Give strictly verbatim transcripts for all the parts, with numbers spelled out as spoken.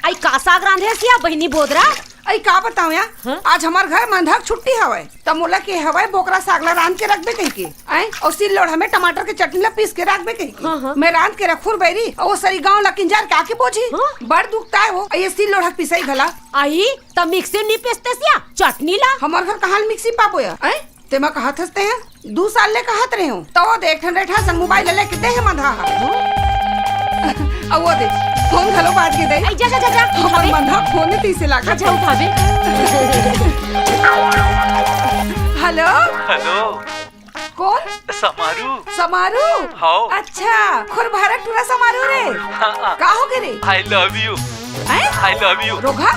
अई का साग रांधे हस या बहिनी बोदरा? अई का बतावं या, हाँ? आज हमर घर मंधा के छुट्टी हवय, त मोला के हवय बोकरा साग ला रांध के रखबे कहिके, अई अउ सिल लोढ़ा में टमाटर के चटनी ला पीस के रखबे कहिके। हाँ, हाँ। मैं रांध के रखहूं रे बइरी, अउ ओ सरी गांव ला किंजार के आके बोजही। हाँ? बड़ दुखता हे वो, अई ये सिल लोढ़ा के पिसई घला। अई त मिक्सी में नी पीसतेस या चटनी ला? हमर घर कहां ले मिक्सी पाबो या, अई? तेमा कहत हस तें, दू साल ले कहत रेहेंव। त वो दे, एक ठन रेठा असन मोबाइल लेके दे हे मंधा हा। अउ वो दे, फोन घलो बाज गे दे। अई, जा, जा, जा, जा, हमर उठाबे। मंधा फोन नी तीसे लागत। जा, उठाबे। हेलो? हेलो। कोन? समारू। समारू? हव। अच्छा, खुरभारा टूरा समारू रे। हाँ, हाँ। का होगे रे? I love you। हैं? I love you। रोगहा?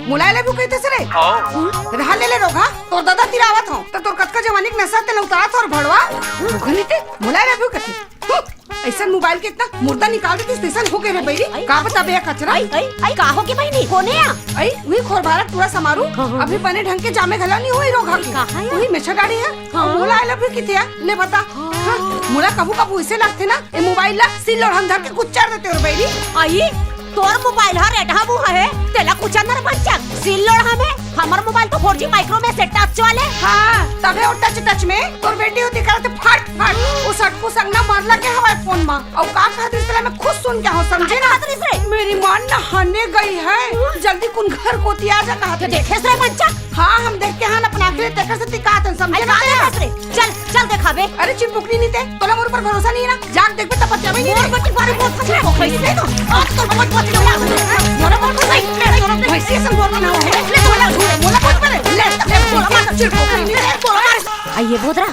मोला I love you कहिथस रे? हव। रहा ले ले रोगहा, तोर ददा तीर आवत हंव, त तोर कतका जवानी के नसा तेला उतारत हंव रे भड़वा। रोगहा नी ते, मोला I love you कथे। हम्म, अइसन मोबाइल के अतना मुर्दा निकाल देतिस तइसन होगे रे बइरी। अई, का बताबे या कचरा? अई, अई, अई, का होगे बहिनी? कोन ए या? अई, उही खुरभारा टूरा समारू, हाँ, हाँ। अभी बने ढंग के जामे घला नी होही रोगहा के। कहां या? उही मेछा डाढ़े हे। हाँ। मोला I love you कथे या, ले बता। हाँ। हाँ, मोला कभू कभू अइसे लागथे ना, ए मोबाइल ला सिल लोढ़ा में धर के कुचर देतेंव रे बइरी। अई, तोर मोबाइल ह रेठहा मुंह हे, तेला कुचर ना रे बच्चा। सिल लोढ़ा में, हमर मोबाइल तो four G micro में से टच वाले। हाँ, तभे ओ टच टच में तोर बेटी होती करत फट फट। ओ सटकू संग ना मरला के हवय फोन मा। अउ का कहत रिहिस तेला मैं खुद सुन के हंव, समझे ना? कहत रिहिस रे? मेरी माँ नहाने गई है, जल्दी कुन घर कोती आ जा कहत रिहिस। देखेस रे बच्चा? हाँ, हम देख के हन अपन आँखी ले, तेकर सेती कहत हन, समझे ना? देखेस रे? चल, चल देखाबे। अरे चिरपुकनी नी ते, तोला मोर ऊपर भरोसा नहीं हे ना? जाके देखबे तब पतियाबे नहीं रे। मोर बेटी बारे बहुत खतरा हो गई। ले तो, आज तो बहुत बहुत खतरा हो गई। मोर बेटी भाई, ले तो, भैंसी से बोल ना हो। ले तो, मोला, मोला बोल परे। ले, ले, मोला मार, चिरपुकनी नी ते, मोला मार। अई ये बोदरा,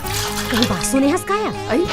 कहीं बात सुने हस का या? अई,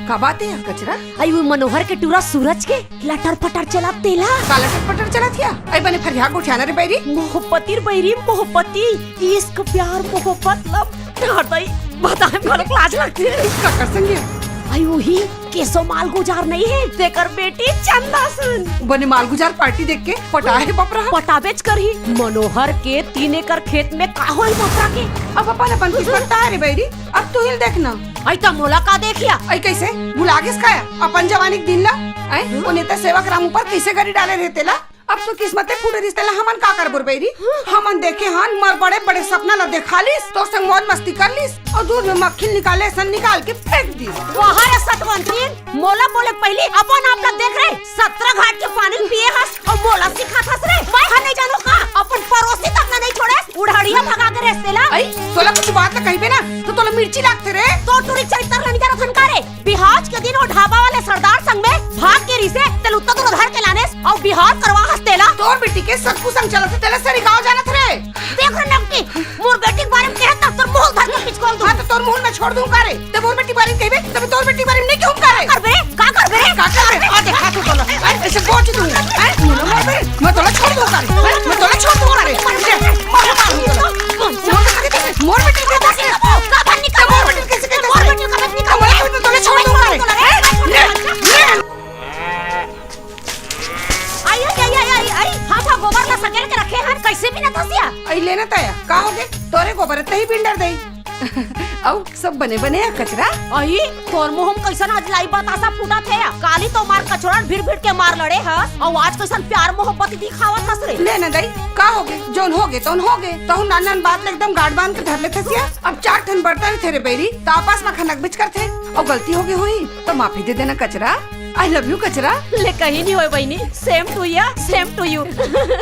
का बात हे या कचरा? अई वो मनोहर के टूरा सूरज के लटर पटर चलत तेला। का लटर पटर चलत हे या? अई बने फरिया गोठियाना रे बइरी। मोहब्बती रे बइरी, मोहब्बती। इश्क, प्यार, मोहब्बत, love, प्यार दई, बताए में घलोक लाज लगथे। ककर संग या? अई उही केसो मालगुजार नइ हे, तेकर बेटी चंदा संग। बने मालगुजार पार्टी देख के पटाए हे बपरा। पटाबेच करही। मनोहर के तीन एकड़ खेत में का होही बपरा के? अब अपन अपन किस्मत तय रे बइरी, अब तुही ल देखना। अई त मोला का देखिया? अई कइसे? भुला गेस का या अपन जवानी के दिन ला? अई ओ नेता सेवक राम ऊपर कइसे गरी डाले रहे तेला? अब तो किस्मते फूटे रिहिस तेला हमन का करबो रे बइरी? हमन देखे हन, मोर बड़े बड़े सपना ला देखा लिस, तोर संग मौज मस्ती कर लिस, अउ दूध में मक्खी निकाले असन निकाल के फेंक दिस। वाह रे सतवंतीन, मोला बोले पहिली अपन आप ला देख रे, सतरा घाट के पानी पिए हस अउ मोला सिखात हस रे। मैं ह नइ जानों का, अपन पड़ोसी तक ला नइ छोड़े, उड़हड़िया भगा के रेस तेला। अई, तोला कुछ बात ला कहिबे ना, त तोला मिर्ची लागथे रे। तोर टूरी चरित्र ला नइ जानत हन का रे? बिहाज के दिन ओ ढाबा वाले सरदार संग में भाग के रिहिसे, तेला उत्ता दूर धर के लानेस अउ बिहाव करवा हस तेला। तोर बेटी के सतकू संग चलत हे, तेला सरी गाँव जानत रे। देख रे नकटी, मोर बेटी के बारे में कहे त तोर मुंह धर के पिचकोल दूं। हाँ, त तोर मुंह में छोड़ दूं का रे? ते मोर बेटी के बारे में कहिबे, तब तोर बेटी के बारे में नइ कहूं का रे? का करबे रे? का करबे रे? का करबे? आ देखा तू तोला। अरे, अइसे गोच दूं। अरे, मोला मार बे। मैं तोला छोड़ दूं का रे? अरे, मैं तोला छोड़ दूं का रे? ले, मार, मार, मार तोला। मोर बेटी के, मोर बेटी के, का बन निकल? मोर बेटी के, मोर बेटी के, मोर बेटी के, मोर बेटी के, तोला छोड़ दूं का रे? ले, ले। आई, आई, आई, आई, आई, आई, हम हा गोबर ला सकेल के रखे हन, कइसे बिनथस या? अई लेना तया, का होगे? तोरे गोबर तही बिंडर दई। अउ सब बने बने हे कचरा? अई, तोर मुंह म कइसन अजलाई बतासा फूटत हे या? काली तो मार कचरा भिड़ भिड़ के मार लड़े हस, अउ आज कइसन प्यार मोहब्बत दिखावत हस रे? लेना दई, का होगे? जउन होगे, तउन होगे। तहूं नान नान बात ले एकदम गांठ बांध के धर लेथस या। अब चार ठन बरतन थे रे बइरी, त आपस म खनकबेच करथे, अउ गलती होगे होही, त माफी दे देना कचरा। I love you कचरा। ले कहीं नहीं होय बहिनी, same to you, same to you।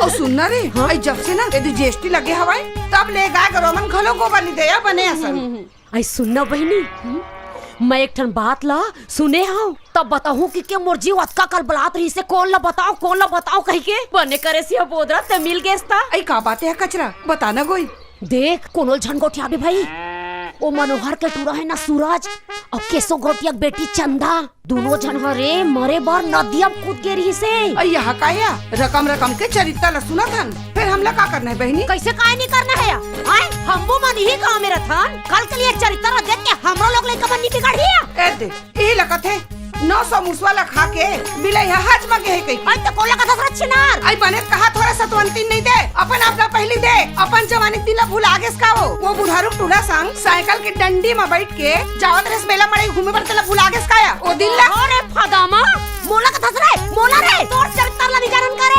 अउ सुन ना रे, हाँ? अई जब से ना एदे G S T लगे हवय, तब ले गाय गरु मन घलो गोबर नइ देय बने असन। अई सुन ना बहिनी, मैं एक ठन बात ला सुने हंव, तब बताहूं कि के मोर जीव अतका कलबलात रहिसे, कोन ला बताओं, कोन ला बताओं कहिके, बने करेस या बोदरा ते मिल गेस त। अई का बात हे कचरा, बता ना गोई। देख, कोनो झन गोठियाबे भई। ओ मनोहर के टूरा हे ना सूरज, अउ केसो गोठिया के बेटी चंदा, दूनों झन ह रे मरे बर नदिया म कूद गे रिहिसे। अइया हा का या? रकम रकम के चरित्र ल सुनत हन, फेर हमला का करना हे बहिनी? कइसे काय नइ करना हे या? आय, हमू मन इही गांव में रथन, कल के लिए चरित्र देख के हमरो लोग लइका मन नइ बिगड़ही या? ए दे, इही लगत हे, नौ सौ मुसवा ला खा के बिलई ह हज म गे हे कहिके। अई त कोन ला कथस रे छिनार? अई बने कहा थोरे सतवंतीन नइ दे, अपन आप ला पहिली दे, अपन जवानी के दिन ला भुला गेस का वो? वो बुढ़ारू टूरा संग साइकिल के डंडी म बइठ के जावत रेहेस मेला मड़ई घूमे बर, तेला भुला गेस का या? ओ दिन ला? अरे फदामा, मोला कथस रे, मोला रे, तोर चरित्र ला नइ जानन का रे?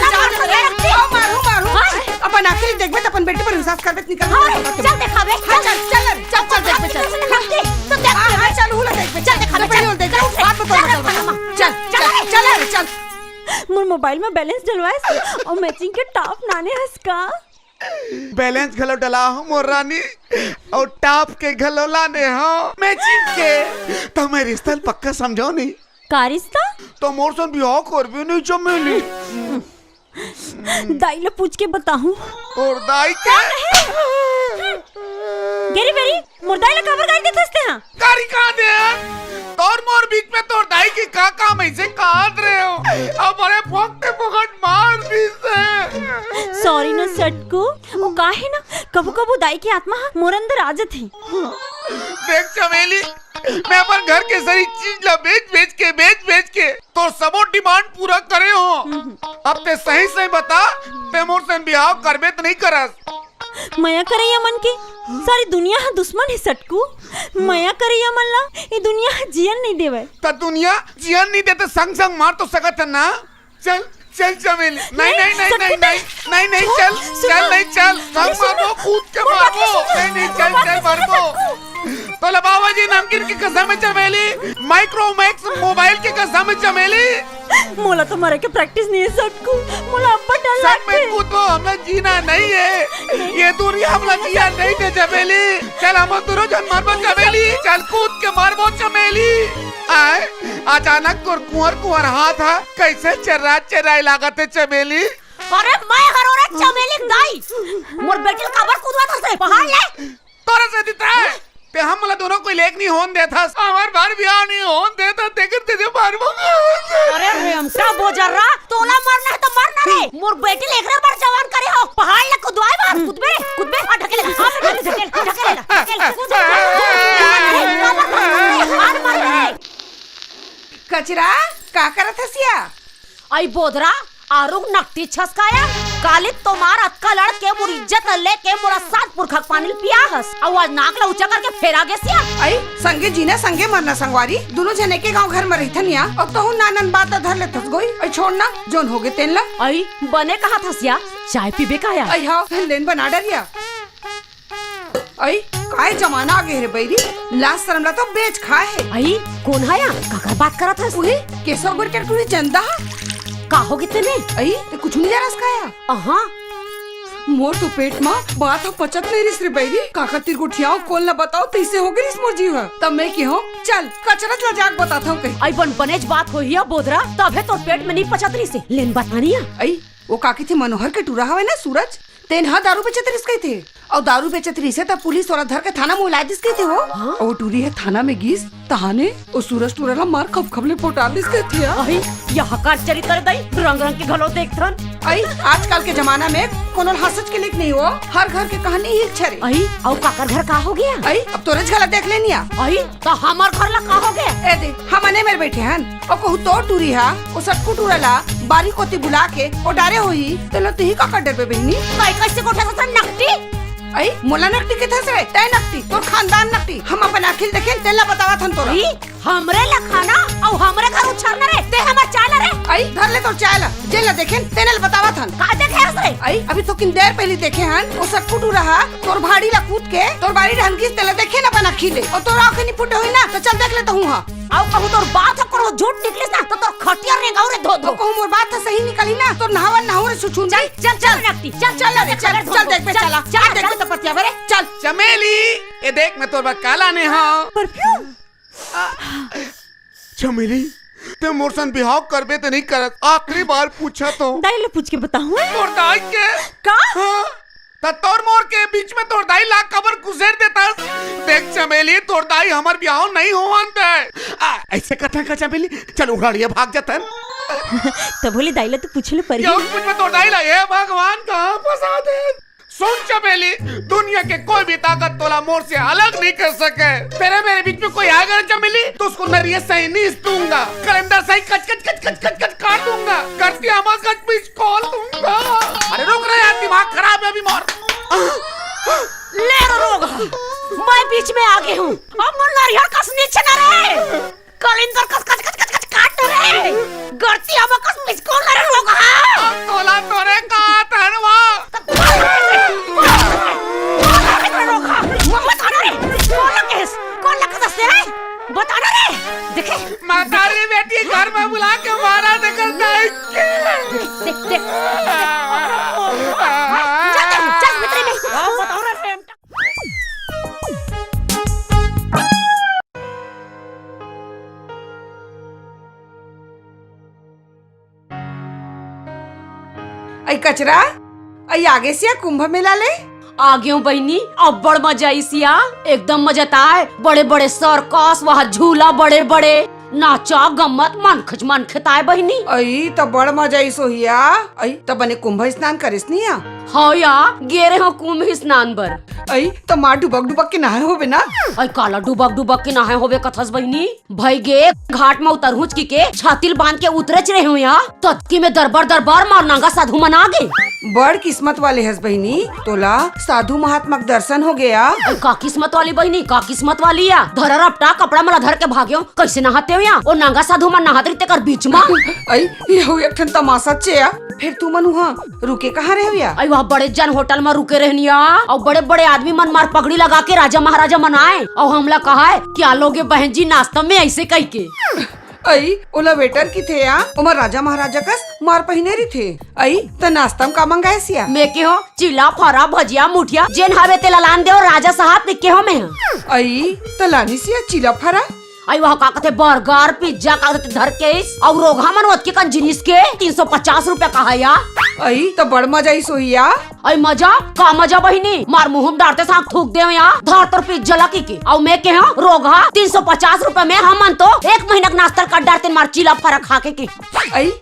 ला मार, मार, मार। मारू, मारू। हाँ? अपन आँखी देखबे त अपन बेटी पर विश्वास करबे त निकल हाँ, चल देखाबे। हाँ, चल, चल, चल, चल देखबे, चल। नकटी, तो देख हाँ, लेबे। हाँ, चल, हूँ ला देखबे, चल देखाबे, चल। चल, चल, चल, चल। मोर मोबाइल में बैलेंस डलवाए हस अउ मैचिंग के टॉप लाने हस का? बैलेंस घलो डला हो मोर रानी, अउ टॉप के घलो लाने हो, मैचिंग के। त मैं रिश्ता ल पक्का समझो नहीं। का रिश्ता? त मोर सन बिहाव करबे नहीं चमेली। दाई ल पूछ के बताहूँ। तोर दाई के? गे रे बेरी, मोर दाई ल काबर गारी देथस तेहा? गारी का दे? तोर मोर बीच में तोर दाई के का काम है, इसे काट रहे हो? अब बड़े फोकते फोकट मार दी से। सॉरी ना सटकू, वो का है ना, कभू कभू दाई के आत्मा ह मोर अंदर आ जथे। देख चमेली, मैं अपन घर के सारी चीज ला बेच बेच के, बेच बेच के तोर सबो डिमांड पूरा करे हो। अब ते सही सही बता, ते मोर से बिहाव करबे त नहीं करस? मया करइया मन के सारी दुनिया ह दुश्मन हे सटकू। मया करइया मन ला ये दुनिया ह जियन नहीं देवय। त दुनिया जियन नहीं देते, संग संग मार तो सकत है ना? चल, चल चमेली। नहीं, नहीं, नहीं, नहीं, सटकू नहीं, नहीं, नहीं, छोड़, चल, सुनो। चल, नहीं, चल। संग नहीं, सुनो। मारबो, कूद के मोर बात मारबो। सुनो। नहीं, नहीं, चल, मोर बात चल, सुनो, मारबो। सटकू। तोला बाबा जी नमकीन के कसम है चमेली, माइक्रोमैक्स मोबाइल के कसम है चमेली। मोला तो मरे के प्रैक्टिस नहीं है सटकू, मोला अब्बड़ डर संग में लगथे। कूदो, हमला जीना नहीं है। ये दुनिया हमला जिया नहीं दे चमेली। चल हम दोनों झन मरबो चमेली, चल कूद के मरबो चमेली। आय, अचानक तोर कुंवर कुंवर हाथ हा कैसे चर्रा चर्राए लागत है चमेली। अरे मैं हरों रे चमेली दाई, मोर बेटी ल काबर कुदवाथस रे पहाड़ ले? तोरे से दिता है। ते हमला दोनों कोई लेक नहीं होन देथस। हमार बार बिहाव नहीं होन देथस, तेकर तेरे मारबो। अरे रेमटा बोजर्रा, तोला मरना है तो मरना रे। मोर बेटी ल एकरे बर जवान करे हो, पहाड़ ले कुदवाए बर। कुदबे, कुदबे, आ ढकेल, आ ढकेल, ढकेल, ढकेल, ढकेल, कूद, कूद, कूद, कूद, कूद, कूद, कूद, कूद, कूद, कूद, कूद। कचरा, का करत हस या? अई बोदरा, आरुग नकटी छसकाया, काली तोमार अतका लड़ के मोर इज्जत ल लेके मोला सात पुरखा के पानी ल पिया हस, अउ आज नाक ला ऊंचा करके फेर आ गेस या। अई, संगे जीना, संगे मरना संगवारी, दुनों झन एके गांव घर म रहिथन या, अउ तहूं नानन बात ला धर लेथस गोई। अई छोड़ ना, जोन होगे तेन ला। अई, बने कहत हस या, चाय पीबे का या? अई हाँ, लेन बना डर या। अई, काय जमाना आ गे रे बईरी, लाज शरम ला तो बेच खाए हे। अई, कोन हा या? काकर बात करत हस? उही, केशव गुड़ के टूरी चंदा हा। का होगे तेमे? अई, ते कुछु नहीं जानस का या? अहाँ। मोर तो पेट मा बात ह पचत नहीं रिस रे बईरी। काकर तीर गोठियाव, कोन ला बताव, तइसे होगे रिस मोर जीव ह। तब मैं केहों, चल, कचरत ला जाके बताथंव कही। अई बन बनेच बात होही या बोदरा, तभे तोर पेट में नहीं पचत रिस हे। लेन बतानी या। अई, वो का कहिथे मनोहर के टूरा हवय ना सूरज, तेन ह दारू बेचत रिस कहिथे। अउ दारू बेचत रिस हे त पुलिस ओला धर के थाना म उलाय दिस कहिथे हो। हाँ? अउ टूरी ह थाना में गिस, तहाने ओ सूरज टूरा ला मार खपखप ले पोटार दिस कहिथे। अही, यह हकार चरित्र दई, रंग रंग के घलो देखथन। अई, आजकल के जमाना में कोनो ल हंसच के लेक नहीं हो, हर घर के कहानी ही इच्छा रे। अई, अउ काकर घर का होगे? अई, अब तोरेच घला देख लेन या। अई, त हमर घर ला का होगे? ए दे, हमन ए मेर बइठे हन, अउ कहूं तोर टूरी हा, ओ सटकू टूरा ला बारी कोती बुला के ओ डारे होही, तेला तुही काकर डरबे बहिनी? कई कइसे गोठे ससन नकटी? अई, मोला नकटी कहिथस रे, तैं नकटी, तोर खानदान नकटी, हम अपन आँखी ल देखेन, तेला बतावत हन तोला। अई, हमरे ला खाना, अउ हमरे घर उछरना रे, ते हमर चाय ला रे। अई, धर ले तोर चाय ला, जेन ला देखेन, तेने ला बतावत हन। का देखे हस रे? अई, अभी तो किन देर पहिली देखे हन, ओ सटकू टूरा हा, तोर भाड़ी ला कूद के, तोर बारी डहन गिस, तेला देखेन अपन आँखी ले, अउ तोर आँखी नी फूटे होही ना, त चल देख ले तहूं हा। अउ कहूं तोर बात ह कोनो झूठ निकलिस ना, त तोर खटिया रेंगाऊ रे धो धो। अउ कहूं मोर बात ह सही निकली ना, तोर नहावन नहाऊ रे छुछुन। चल, चल, चल, नकटी, चल, चल, चल, चल, चल, चल, देखबे, चल, चला, चल, चल, देखबे, चल। त पतिया बरे, चल। चमेली, ए देख, मैं तोर बर का लाने हंव। परफ्यूम। चमेली, ते मोर सन बिहाव करबे ते नहीं करत? आखिरी बार पूछत हंव। दाई ले पूछ के बताहूं। मोर दाई के? का? हाँ। त तोर मोर के बीच में तोर दाई ला काबर घुसेर देथस? देख चमेली, तोर दाई हमर बिहाव नहीं होवन दे। आ, अइसे कथन का चमेली, चल उघाड़िया भाग जाथन। त बोले दाई ला तो पूछे ल परही। क्यों पूछबे तोर दाई ला? हे भगवान, कहाँ फंसा दे? सुन चमेली, दुनिया के कोई भी ताकत तोला मोर से अलग नहीं कर सके। तेरे मेरे बीच में कोई आएगा ना चमेली, तो उसको नरिये सही नहीं दूंगा, कलंदर सही कच कच कच कच कच कच काट दूंगा, करती आमा कच मिस कॉल दूंगा। अरे रुक रे यार, दिमाग खराब है अभी मोर। ले रे रोगहा, मैं बीच में आ गई हूँ। अब मोर नरियर कस नीचे ना रे। कलिंदर कस कच कच कच कच काट रे। गरती आमा कस मिस कॉल रे रोगहा। अब तोला तोरे का धनवा। रोगहा, बता ना रे। कौन ला केस? कौन ला केस है? बता ना रे। देखे? महतारी बेटी घर में बुला के मारा देकर दाई के। देख, देख। चल, चल, चल, भीतरे में। हाँ, बताओ रे, प्रेम। अई कचरा, अई आगे सिया कुंभ मेला ले। आगे हूँ बहिनी, अब्बड़ मजा आइस या, एकदम मजा ताय। बड़े बड़े सर्कस, वहाँ झूला बड़े बड़े, नाचा गम्मत मनखच मनखे ताय बहिनी। अई त बड़ मजा आइस होही या। अई त बने कुंभ स्नान करिस नी या? हाँ या, गे रहे हो कुंभ स्नान बर। अई त माँ डुबक डुबक के नहाए होबे ना? अई काला डुबक डुबक के नहाए होबे कथस बहिनी? भई गे घाट म उतरहूँच किके छाती ल बांध के उतरेच रहे हूँ या, ततकी में दरबार दरबार मार नांगा साधु मन आ गे। बड़ किस्मत वाले हस बहिनी, तोला साधु महात्मा के दर्शन हो गया। अई का किस्मत वाली बहिनी, का किस्मत वाली या? धरा रपटा कपड़ा मला धर के भाग्यो, कइसे नहाते हो या? ओ नांगा साधु मन नहात रहिते कर बीच म। अई, ये हो एक ठन तमाशा चे या। फिर तुमन उहाँ रुके कहाँ रहे हो या? अई वहाँ बड़े जन होटल म रुके रहन या, अउ बड़े बड़े आदमी मन मार पगड़ी लगा के राजा महाराजा मन आए, अउ हमला कहा है, "क्या लोगे बहन जी नाश्ता में?" अइसे कहिके। अई, ओला वेटर किथे या, ओमा राजा महाराजा कस मार पहिने रिथे। अई, त नाश्ता म का मंगाए सिया? मैं के हो, चीला, फरा, भजिया, मुठिया, जेन हावे तेला लान देव राजा साहब, के हो मैं ह। अई, त लानी सिया चीला फरा? अई, वहाँ का कथे बर्गर, पिज्जा का कथे धर के इस, अउ रोगहा मन ओतके कन जिनिस के तीन सौ पचास रुपया कहा या। अई, त बड़ मजा आइस होही या। अई मजा, का मजा बहिनी? मार मुँह म डारते सांग थूक देव या। धर तोर पिज्जा ला किके। अउ मैं के हूँ, रोगहा, तीन सौ पचास रुपया में हमन तो एक महीना के नाश्ता ल काट डारते मार चीला फरा खा के के। अई,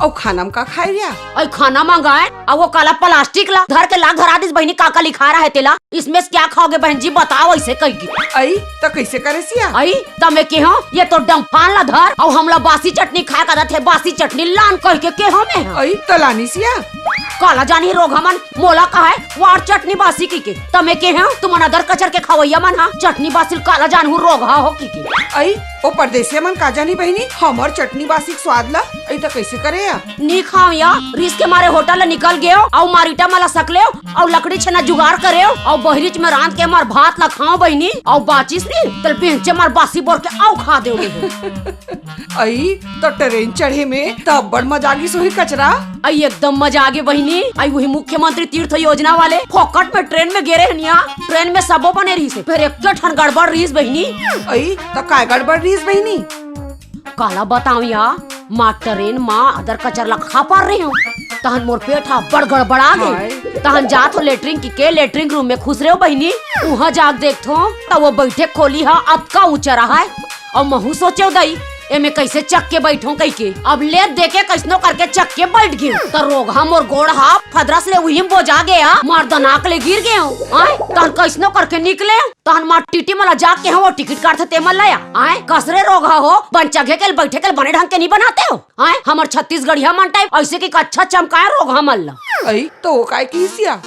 अउ खाना म का खाए या? अई खाना मंगाए, अउ वो काला प्लास्टिक ला धर के ला धरा दिस बहिनी, का का लिखा रहा है तेला? "इसमें से क्या खाओगे बहन जी, बताओ," अइसे कहिके। अई, त कइसे करे सिया? अई, त मैं के हूँ, "ये तो डंफान ला धर, अउ हमला बासी चटनी खाए का आदत है, बासी चटनी लान," कहिके के हूँ मैं ह। अई, त लानी सिया? काला जानी रोगहा मन, मोला कहा है, "वार चटनी बासी" किके। त मैं के हूँ, "तुमन अदर कचर के खवैया मन हा, चटनी बासी ल काला जानहू रोगहा हो" किके। अई, ओ परदेसिया मन का जानी बहिनी, हमर चटनी बासी के स्वाद ला। अई, त कइसे करे या? नी खाव या, रिस के मारे होटल ले निकल गेव, अउ मार ईटा मला सकलेव, अउ लकड़ी छेना जुगाड़ करेव, अउ बहिरीच में रांध के मार भात ला खाव बहिनी, अउ बाचिस नी, तल बेंचे मार बासी बोर के अउ खा देव। अई, त ट्रेन चढ़े में त अब्बड़ मजा आगिस होही कचरा। अई, एकदम मजा आगे बहिनी। अई, वही मुख्यमंत्री तीर्थ योजना वाले फोकट में ट्रेन में गे रहन या, ट्रेन में सबो बने रहिस, फेर एक ठन गड़बड़ रहिस बहिनी। अई, त काय गड़बड़ रहिस बहिनी? काला बताव या, मार ट्रेन मा अदर कचर ला खा पार रहे हूँ, तहन मोर पेट हा बड़ गड़बड़ागे। हाय। तहन जात हो लेटरिन किके लेटरिन रूम में खुसरे हूँ बहिनी, उहाँ जाके देखत हूँ त वो बइठे खोली हा अतका ऊँचा रहा है। अउ महू सोचेव दई, एमे कइसे चक के बइठों कहिके। अब ले देके कइसनो करके चक के बइठ गेव, त रोगहा मोर गोड़ हा फदरस ले उही म बोजा गे या, मार दनाक ले गिर गेव। आय, तहन कइसनो करके निकलेव। तहन मार टीटी मला जाके हो, टिकट काटथे ते मन ला या। आय, कसरे रोगहा हो, बंचघे के बइठे के बने ढंग के नी बनाते हो। आय, हमर छत्तीसगढ़िया मन टाइप अइसे कि कच्छा चमकाए रोगहा मन ला। अई, त वो काय किहिस या?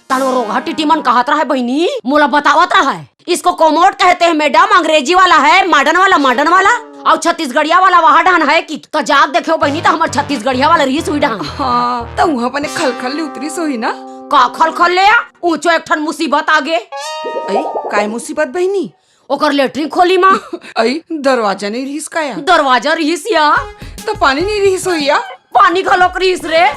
तहन वो रोगहा टीटी मन कहत रहा है, "बहिनी, मोला बतावत रहा है, इसको कोमोड कहते हैं मैडम, अंग्रेजी वाला है, मॉडर्न वाला, मॉडर्न वाला, अउ छत्तीसगढ़िया वाला वहाँ डहन है कि।" त जाके देखेव बहिनी, त हमर छत्तीसगढ़िया वाला रहिस उही डहन। हाँ, त उहाँ बने खलखल ले उतरिस होही ना? का खलखल ले या? ऊँचो एक ठन मुसीबत आगे। अई, काय मुसीबत बहिनी? ओकर लेटरिन खोली मा। अई, दरवाजा नइ रिहिस का या? दरवाजा रिहिस या। त पानी नइ रिहिस होही या? पानी घलोक रिहिस रे।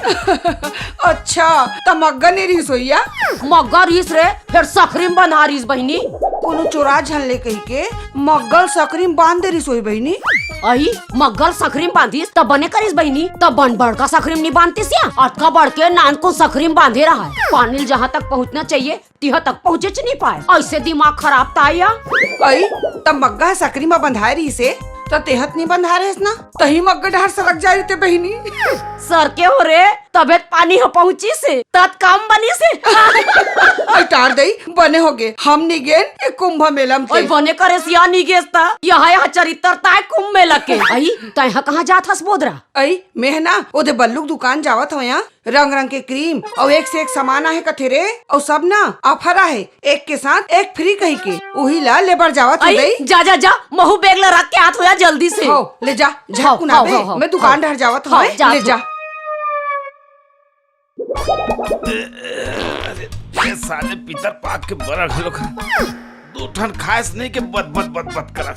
अच्छा, त मग्गा नइ रिहिस होही या? मग्गा रिहिस रे, फेर सखरी म बंधा रिहिस बहिनी। कोनो चोरा झन ले कहिके मग्गल सकरी म बांध दे रिस होही बहिनी। अई, मग्गल सकरी म बांधिस त बने करिस बहिनी, त बन बड़का सकरी म नी बांधतिस या, अतका बड़के नानकुन सकरी म बांधे रहय। पानी ल जहाँ तक पहुँचना चाहिए, तिहा तक पहुँचेच नी पाय। अइसे दिमाग खराब ताय या। अई, त मग्गा ह सकरी म बंधाय रिहिसे, त तेहत नी बंधाय रहेस ना, तही मग्गा डहर सरक जाय रहिते बहिनी। सरके हो रे, तभे त पानी ह पहुँचिस हे, तत काम बनिस हे। अई टार दई, बने होगे, हम नी गेन ए कुंभ मेला म ओए के। बने करेस या नी गेस त, यहा यहा चरित्र ताय कुंभ मेला के। अई, तैं ह कहाँ जात हस बोदरा? अई, मेंह ना, ओदे बल्लू के दुकान जावत हवं या, रंग रंग के क्रीम अउ एक से एक सामान आहे कथे रे, अउ सब ना ऑफर आहे, एक के साथ एक फ्री कहिके, उही ला लेबर जावत हवं अई, दई। जा, जा, जा, महू बैग ला रख के आत हों या जल्दी से। हो, ले जा, झटकुन आ हव, बे, हव, हव, मैं दुकान हव। डहर जावत हवं, हव, जात ले जा। हवं। अरे, ये साले पितर पाक के बरा घलो खा। दू ठन खायस नहीं के बत, बत, बत, बत करत।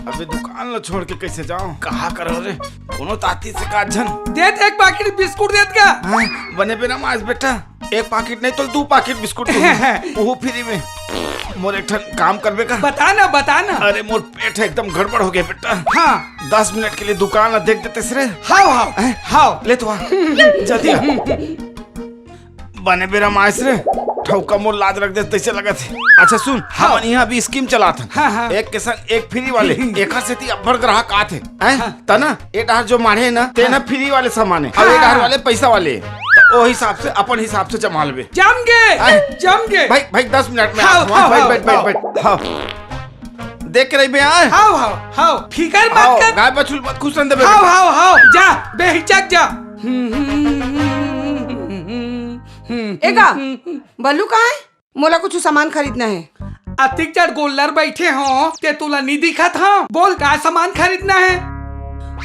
अबे दुकान ला छोड़ के कैसे जाओ? कहाँ करो रे? कोनो ताती से का झन? देत एक पाकिट बिस्कुट देत का? हाँ, बने बेरा मास बेटा। एक पाकिट नहीं तो दू पाकिट बिस्कुट दूँ। ओहू फ्री में। मोर एक ठन काम करबे का? बता ना, बता ना। अरे मोर पेट एकदम गड़बड़ हो गया बेटा। हाँ। दस मिनट के लिए दुकान ला देख देतेस रे। हाव, हाव, हैं? हाव। ले तो आ। जल्दी आ। बने बेरा मास रे, ठौका मोर लाज रख दे तैसे लगत हे। अच्छा सुन, हाँ। हमन यहाँ अभी स्कीम चलात हन। हाँ, हाँ। एक के संग एक फ्री वाले, एकर सेती अब्बड़ ग्राहक आत हे, हैं? हाँ। त ना, ए डहर जो माढ़े हे ना, ते ना हाँ। फ्री वाले सामान हे, अउ ए हाँ। डहर वाले पैसा वाले। त ओ हिसाब से, अपन हिसाब से जमा लेबे। जम गे, हैं? जम गे। भाई, भाई, दस मिनट में हाव, आत हूँ, हाव, बैठ, हाव, बैठ, बैठ, हाव। बैठ। हाँ। देख के रहिबे, हाँ? हाव, हाव, हाव। फिकर मत हाव, कर। गाय बछरू मत खुसन देबे हाव, बेटा। हाव, हाव। जा, बेहिचक जा। ए गा, बल्लू कहाँ हे? मोला कुछ सामान खरीदना हे। अतिक जड़ गोल्लर बैठे हो, ते तोला नी दिखत हो? बोल, का सामान खरीदना हे?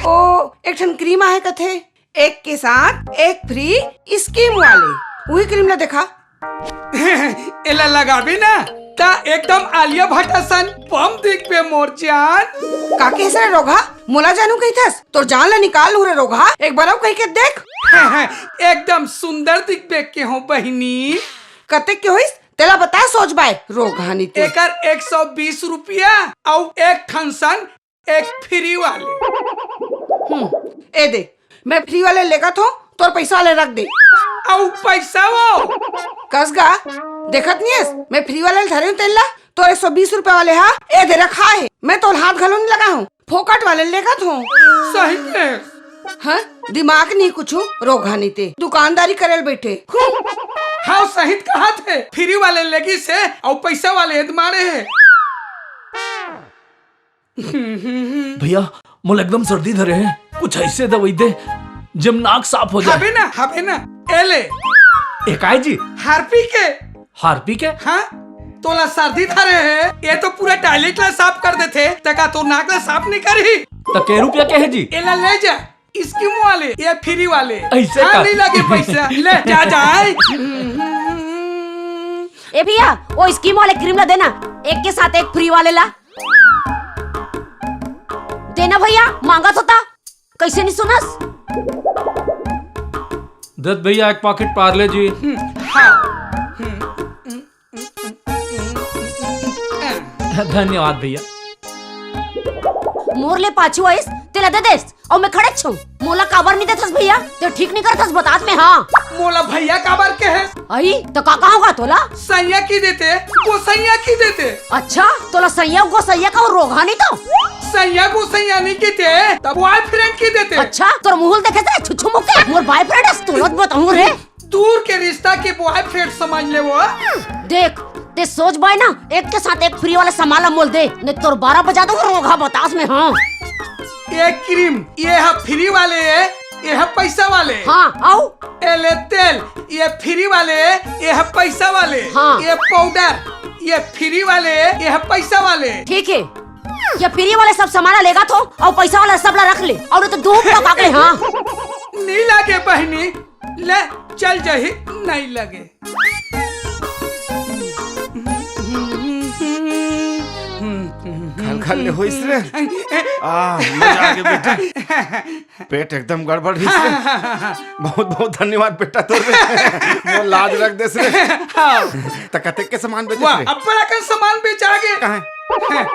ओ, एक ठन क्रीम आहे कथे, एक के साथ एक फ्री स्कीम वाले। उही क्रीम ला देखा। एला लगाबे ना, त एकदम आलिया भट्ट असन बम दिखबे मोर जान। का कहेस रे रोगहा? मोला जानू कहिथस? तोर जान ला निकाल लूं रे रोगहा, एक बार अउ कहिके देख। एकदम सुंदर दिखबे के हो बहिनी। कतेक के होइस? तेला बता सोच बाय, रोगहा नी ते। एकर एक सौ बीस रुपया अउ एक ठन सन एक फ्री वाले। हम्म, ए दे, मैं फ्री वाले लेगत हों, तोर पैसा वाले रख दे। अउ पैसा वो? कस गा, देखत नी हस, मैं फ्री वाले ल धरे हों तेन ला, तोर एक सौ बीस रुपया वाले हा, ए दे रखा हे, मैं तोर हाथ घलो नी लगा हों, फोकट वाले लेगत हों। सही कहे। हाँ, दिमाग नी कुछु, रोगहा नी ते, दुकानदारी करे ल बैठे। हम्म। हाँ, सही त कहत हे, फ्री वाले लेगिस हे, अउ पैसा वाले एदमाड़े हे। भैया, मोला एकदम सर्दी धरे हे, कुछ ऐसे दवाई दे, जेम नाक साफ हो जाए। हबे ना, हबे ना, ए ले। ए काय जी? हारपी के। हारपी के? हाँ, तोला सर्दी धरे हे, ए तो पूरा टॉयलेट ला साफ कर देथे, त का तोर नाक ला साफ नहीं करही? त के रुपया के हे जी? एला ले जा, स्कीम वाले, ए फ्री वाले। ऐसे हाँ, का? नहीं लगे पैसा, ले जा, जा। ए भैया, वो स्कीम वाले क्रीम ला देना, एक के साथ एक फ्री वाले ला। देना भैया, मांगत होता, कैसे नहीं सुनस? दत भैया, एक पाकिट पार्ले जी। हम्म, हाँ। हम्म, धन्यवाद भैया। मोर ले पाछू आइस, तेला दे देस। अउ मैं खड़े छूं, मोला काबर नहीं देथस भैया? ते ठीक नहीं करथस, बतात में हाँ। मोला भैया काबर के हे? अई, त का कहा होगा तोला? सैया की देते, वो सैया की देते। अच्छा, तोला सैया गो सैया का वो रोगहा नहीं तो? सैया गो सैया नहीं की ते, तब बॉयफ्रेंड की देते। अच्छा, तोर मुहुल देखे से छुच्छू मुके, मोर बॉयफ्रेंड है, तोला बताऊं रे। दूर के रिश्ता के बॉयफ्रेंड समझ ले वो। देख, ते सोच बाय ना, एक के साथ एक फ्री वाला सामान ला मोल दे, नहीं तोर बारह बजा दो रोगहा बतास में, हाँ। ये क्रीम, ये है फ्री वाले, ये है पैसा वाले। हाँ, अउ? ये ले तेल, ये फ्री वाले, ये है पैसा वाले। हाँ। ये पाउडर, ये फ्री वाले, ये है पैसा वाले। ठीक है, ये फ्री वाले सब सामान लेगत हों, अउ पैसा वाला सब ला रख ले, अउ नहीं तो धूप पका के, हाँ। नहीं लागे बहनी, ले, चल जाही, नहीं लगे। खल हल्ले होइस रे। आ, मजा आ गया बेटा। पेट एकदम गड़बड़ रहिस रे। बहुत बहुत धन्यवाद बेटा तोर रे। मोर लाज रख देस रे। हाँ। त कतेक के सामान बेचे वाह, रे? अब्बड़ अकन सामान बेचा गे। कहाँ है?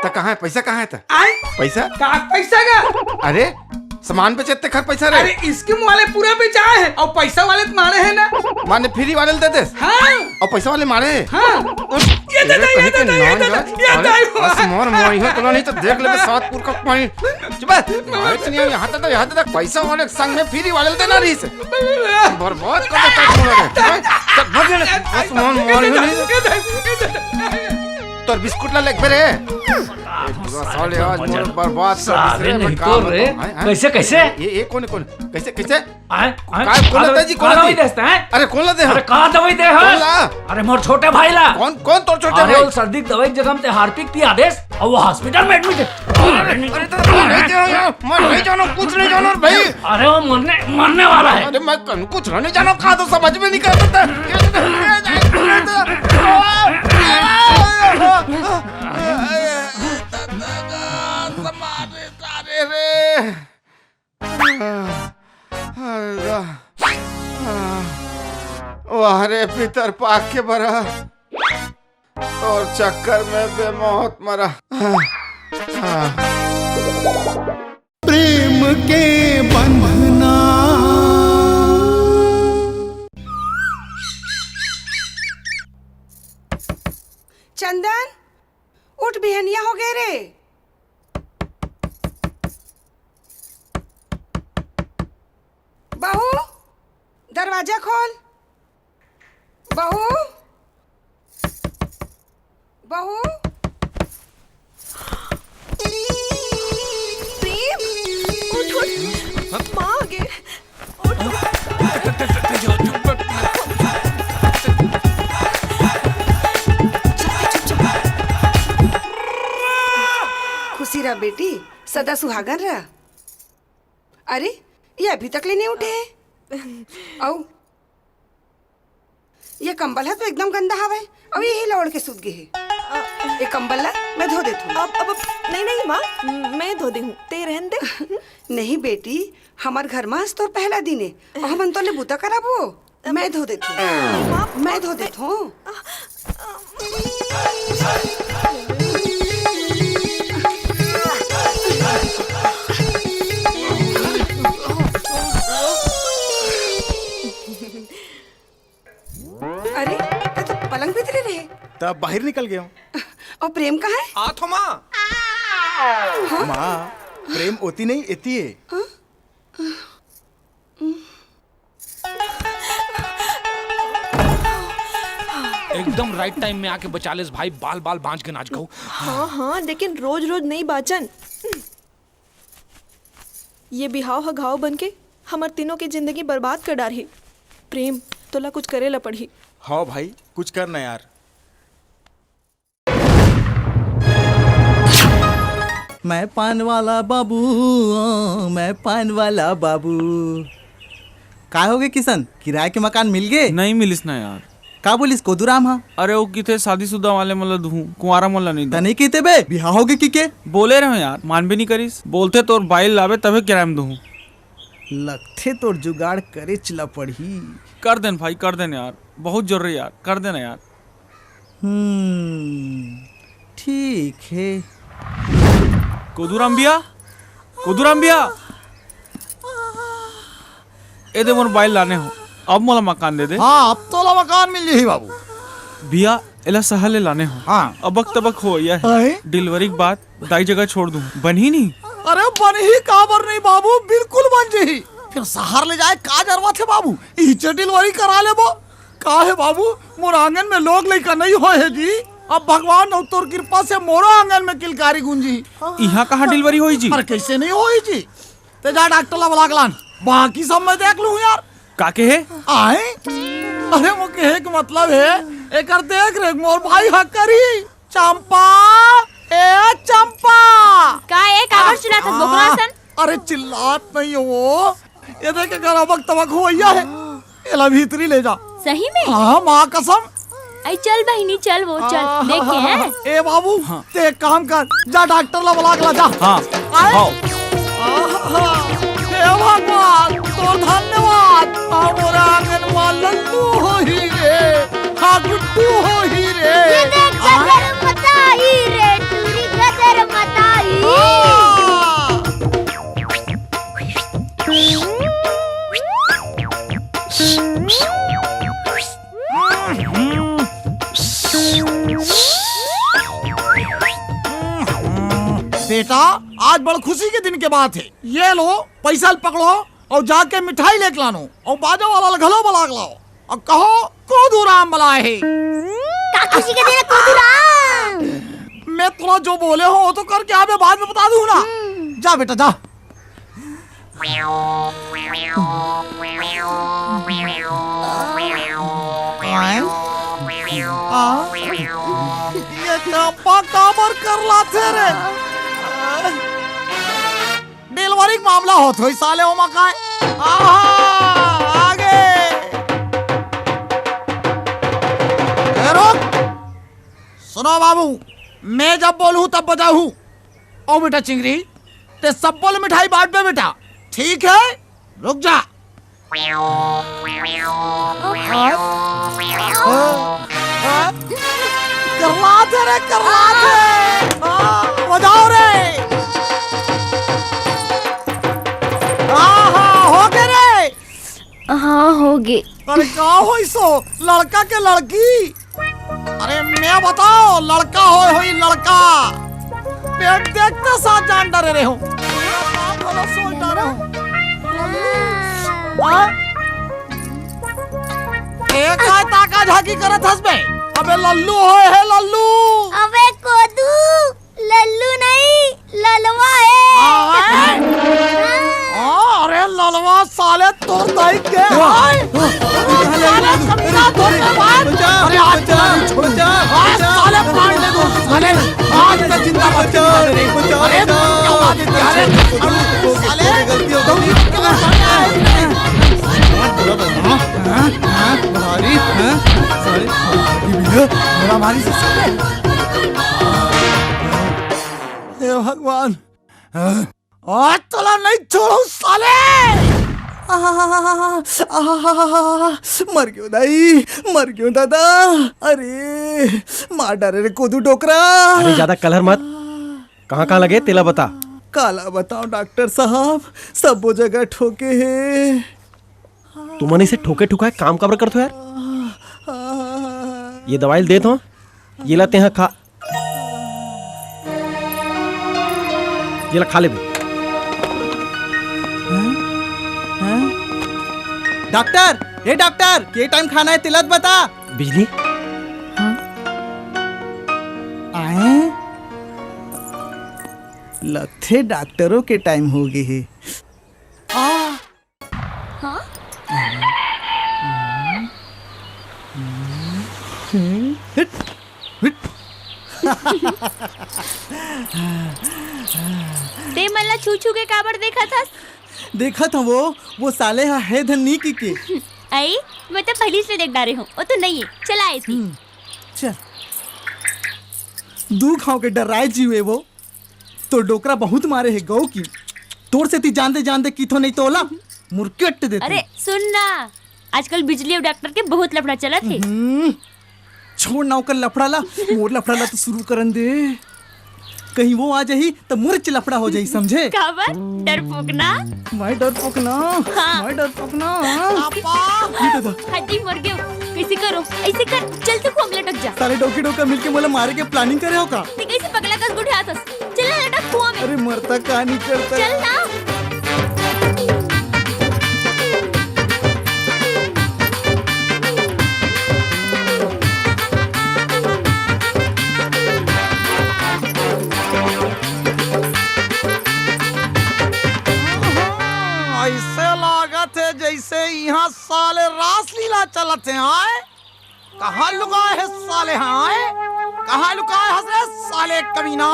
त कहाँ है? पैसा कहाँ है त? आय? पैसा? का पैसा का? अरे, सामान बेचे तेखर पैसा रे। अरे, स्कीम वाले पूरा बेचाए हे अउ पैसा वाले त मारे हे ना। माने फ्री वाले ल दे देस? हाँ। अउ पैसा वाले मारे हे? हाँ। ये दे दे, ये दे दे, ये दे दे, ये दे दे। अरे, अस मोर मोही हो तोला नहीं त देख लेबे सात पुरखा पानी। चुप है। मारे त नहीं, यहाँ तक, यहाँ तक पैसा वाले संग में फ्री वाले ल देना रहिस। बर्बाद कर देता है तोला रे। हैं? चल, भाग ले। अस मोर मोही हो नहीं। तोर बिस्कुट ला लेके रे। साले आज मोर बर्बाद कर दिस रे, मैं का बताऊं, हैं, हैं? कैसे, कैसे? ये, ये कौन है, कौन? कैसे, कैसे? आय, आय, कौन ला दे जी, कौन ला दे? दवाई देस ते, हैं? अरे, कौन ला दे? अरे, का दवाई दे, हाँ? कौन ला? अरे, मोर छोटे भाई ला। कौन, कौन तोर छोटे भाई? अरे, वो सर्दी के दवाई के जगह में ते हार्पिक पिया देस, अउ वो हॉस्पिटल में एडमिट है। अरे, अरे, तो नहीं दे हो यार, मैं नहीं जानू, कुछ नहीं जानू भाई। अरे, वो मरने, मरने वाला है। अरे, मैं कन कुछ नहीं जानू, कहा तो समझ में नहीं करता। अरे रे। वाह रे पितर पाक के बरा, तोर चक्कर में बेमौत मरा। प्रेम के बंधना। चंदन, उठ, बिहनिया हो गए रे। बहू, दरवाजा खोल। बहू, बहू। प्रेम, उठ, उठ। माँ आ गए। उठ, उठ। खुशी रह बेटी, सदा सुहागन रह। अरे, ये अभी तक ले नहीं उठे हे। अउ ये कंबल ह तो एकदम गंदा हवय, अउ यही ला ओढ़ के सुत गे हे। ये कंबल ला मैं धो देथूं। अब, अब, अब, नहीं, नहीं माँ, मैं धो देहूँ, ते रहन दे। नहीं बेटी, हमर घर मा आज तोर पहला दिन ए, अउ हमन तोले बूता कराबो। मैं धो देथूं। माँ, मैं धो देथूं। अरे, तैं तो पलंग भीतरे रहे। तब बाहिर निकल गया हूँ। अउ प्रेम कहाँ हे? आथो माँ। हाँ? माँ, प्रेम ओती नहीं, एती हे। हाँ? एकदम राइट टाइम में आके बचा लेस भाई, बाल बाल बांच के नाच गऊ। हाँ, हाँ, लेकिन रोज रोज नहीं बाचन। ये बिहाव ह घाव बन के हमर तीनों के जिंदगी बर्बाद कर डारही। प्रेम, तोला कुछ करे ला पड़ही। हाँ भाई, कुछ कर ना यार। मैं पान वाला बाबू, ओ, मैं पान वाला बाबू। का होगे किशन, किराए के मकान मिल गे? नहीं मिलिस ना यार। का बोलिस कोदूराम हा? अरे वो किथे शादीशुदा वाले मन ला दूहूं, कुंवारा मन ला नहीं दूहूं। तने किथे बे, बिहाव होगे किके? बोले रहे यार, मानबे नहीं करिस। बोलथे तोर बाई ल लाबे तभे किराए में दूहूं। लगथे तोर जुगाड़ करेच ला पड़ही। कर देन भाई, कर देन यार, बहुत जरूरी यार, कर देना यार। हम्म, ठीक हे। कोदूराम भैया, कोदूराम भैया, ए दे मोर बाई ल लाने हो, अब मोला मकान दे दे। हाँ, अब तोला मकान मिल जाही बाबू। भैया, एला शहर ले लाने हो। हाँ। अबक तबक हो या हे। अहे? डिलीवरी के बाद दाई जगह छोड़ दूं, बनही नहीं? अरे बनही काबर नहीं बाबू, बिल्कुल बन जाही। फिर शहर ले जाए का जरूरत हे बाबू, इहिचे डिलीवरी करा लेबो। का हे बाबू, मोर आंगन में लोग लइका नहीं होए हे जी। अब भगवान अउ तोर कृपा से मोरो आंगन में किलकारी गूंजी। इहाँ कहाँ डिलीवरी होई जी? अरे कैसे नहीं होई जी? ते जा डॉक्टर ला बुला के लान, बाकी सब मैं देख लूँ यार। का कहे? आए? अरे वो कहे के मतलब हे, एकर देख रेख मोर भाई ह करी। चंपा, ए चंपा। का ए, काबर चिल्लात हस बोकरा असन? अरे चिल्लात नहीं हो, ये देख एकर अबक तबक होइया हे, एला भीतरी ले जा। सही में? हाँ, माँ कसम। आई चल बहिनी, चल वो, चल, देख के, हैं? ए बाबू, हाँ। ते एक काम कर, जा डॉक्टर ला बुला के ला, जा। हाँ। आए? हाँ। आहा, हे भगवान, तोर धन्यवाद। आ, मोर आंगन मा लल्लू होही रे, हाँ, गुड्डू होही रे। ये देख, आए? गदर मचाही रे, टूरी गदर मचाही। हाँ। बेटा, आज बड़ खुशी के दिन के बात हे। ये लो, पैसा ल पकड़ो अउ जाके मिठाई लेके लानो अउ बाजा वाला ल घलो बला के लाओ अउ कहो, कोदूराम बलाए हे। का खुशी के दिन हे कोदूराम? मैं तोला जो बोले हों, वो तो करके आबे, बाद में बता दूं ना। हम्म। जा बेटा, जा। आ? ये कापा काबर करलाथे रे? डिलीवरी के मामला होत होही साले ओमा काय? आहा, आगे। ए, रुक। सुनो बाबू, मैं जब बोलूं तब बजाहू। ओ बेटा चिंगरी, ते सब्बो ल मिठाई बांटबे बेटा, ठीक हे? रुक जा। करलाथे रे, करलाथे। आ, बजाओ रे। आहा, हो गे रे। हाँ, हो गे। अरे का होइस ओ? लड़का के लड़की? अरे मैं बताओ, लड़का होय होही लड़का। पेट देखते साथ जान डरे रहे हो। आप भला सोच डारे हो। हाँ? ए काय ताका झाकी करत हस बे? अबे लल्लू होय हे लल्लू। अबे कोदू। लल्लू नहीं, ललवा हे। हाँ? हाँ। हाँ, अरे ललवा साले तोर दाई के। वाह, हाय। वाह, साले कमीना तोर के बाद। बचा, अरे आज बचा, नहीं छोड़ू। बचा, आज बचा। साले प्राण दे दो, साले। आज तो जिंदा बचा। अरे क्या बात है, साले। गलती हो गई। हाँ, हाँ, हाँ, भारी, हाँ, साले, भारी भैया, बड़ा भारी से साले। हे भगवान, आज तोला नहीं छोड़ू साले। आहा, आहा, मर गयो दाई, मर गयो दादा। अरे, मार डारे रे कोदू डोकरा। अरे, ज्यादा कलहर मत। कहाँ-कहाँ लगे, तेला बता। काला बताओ डॉक्टर साहब, सबो जगह ठोके हे। तुमन इसे ठोके ठुकाए काम काबर करथो यार? ये दवाई ल देत हो, ये ला तेहा खा। ये ला खा ले बे। डॉक्टर, ए डॉक्टर, के टाइम खाना हे तेला त बता। बिजली? आए? लगथे डॉक्टरो के टाइम हो गे हे। आ, हाँ? ते मन ला छू छू के काबर देखत हस? देखत हंव वो, वो साले हा हे धन नी की के। आई, मैं तो पहिली से देख डारे हंव, वो तो नहीं हे। चला आए थी। हम्म, चल। दू घाव के डर्राए जीव ए वो। तोर डोकरा बहुत मारे हे गऊ की। तोर सेती जानते जानते किथो नहीं तो ओला मुरकेट देते। अरे सुन ना, आजकल बिजली अउ डॉक्टर के बहुत लफड़ा चलत हे। हम्म, छोड़ ना ओकर लफड़ा ला, मोर लफड़ा ला तो शुरू करन दे। कहीं वो आ जाही त मोर च लफड़ा हो जाही, समझे? काबर? डरपोक ना? मैं डरपोक ना, हाँ। मैं डरपोक ना। आपा! ये दादा। हड्डी मर गयो। कैसे करो? ऐसे कर, चल तू कुआं में लटक जा। साले डौकी डौका मिलके मोला मारे के planning करे हो का? ते कैसे पगला कस गोठियाथस? चल ना लटक कुआं में। अरे मरता का नहीं करता। चल ना। ऐसे लागत हे जैसे इहाँ साले रासलीला चलत हे, आय? कहाँ लुकाए हे साले, आय? कहाँ लुकाए हस रे साले कमीना?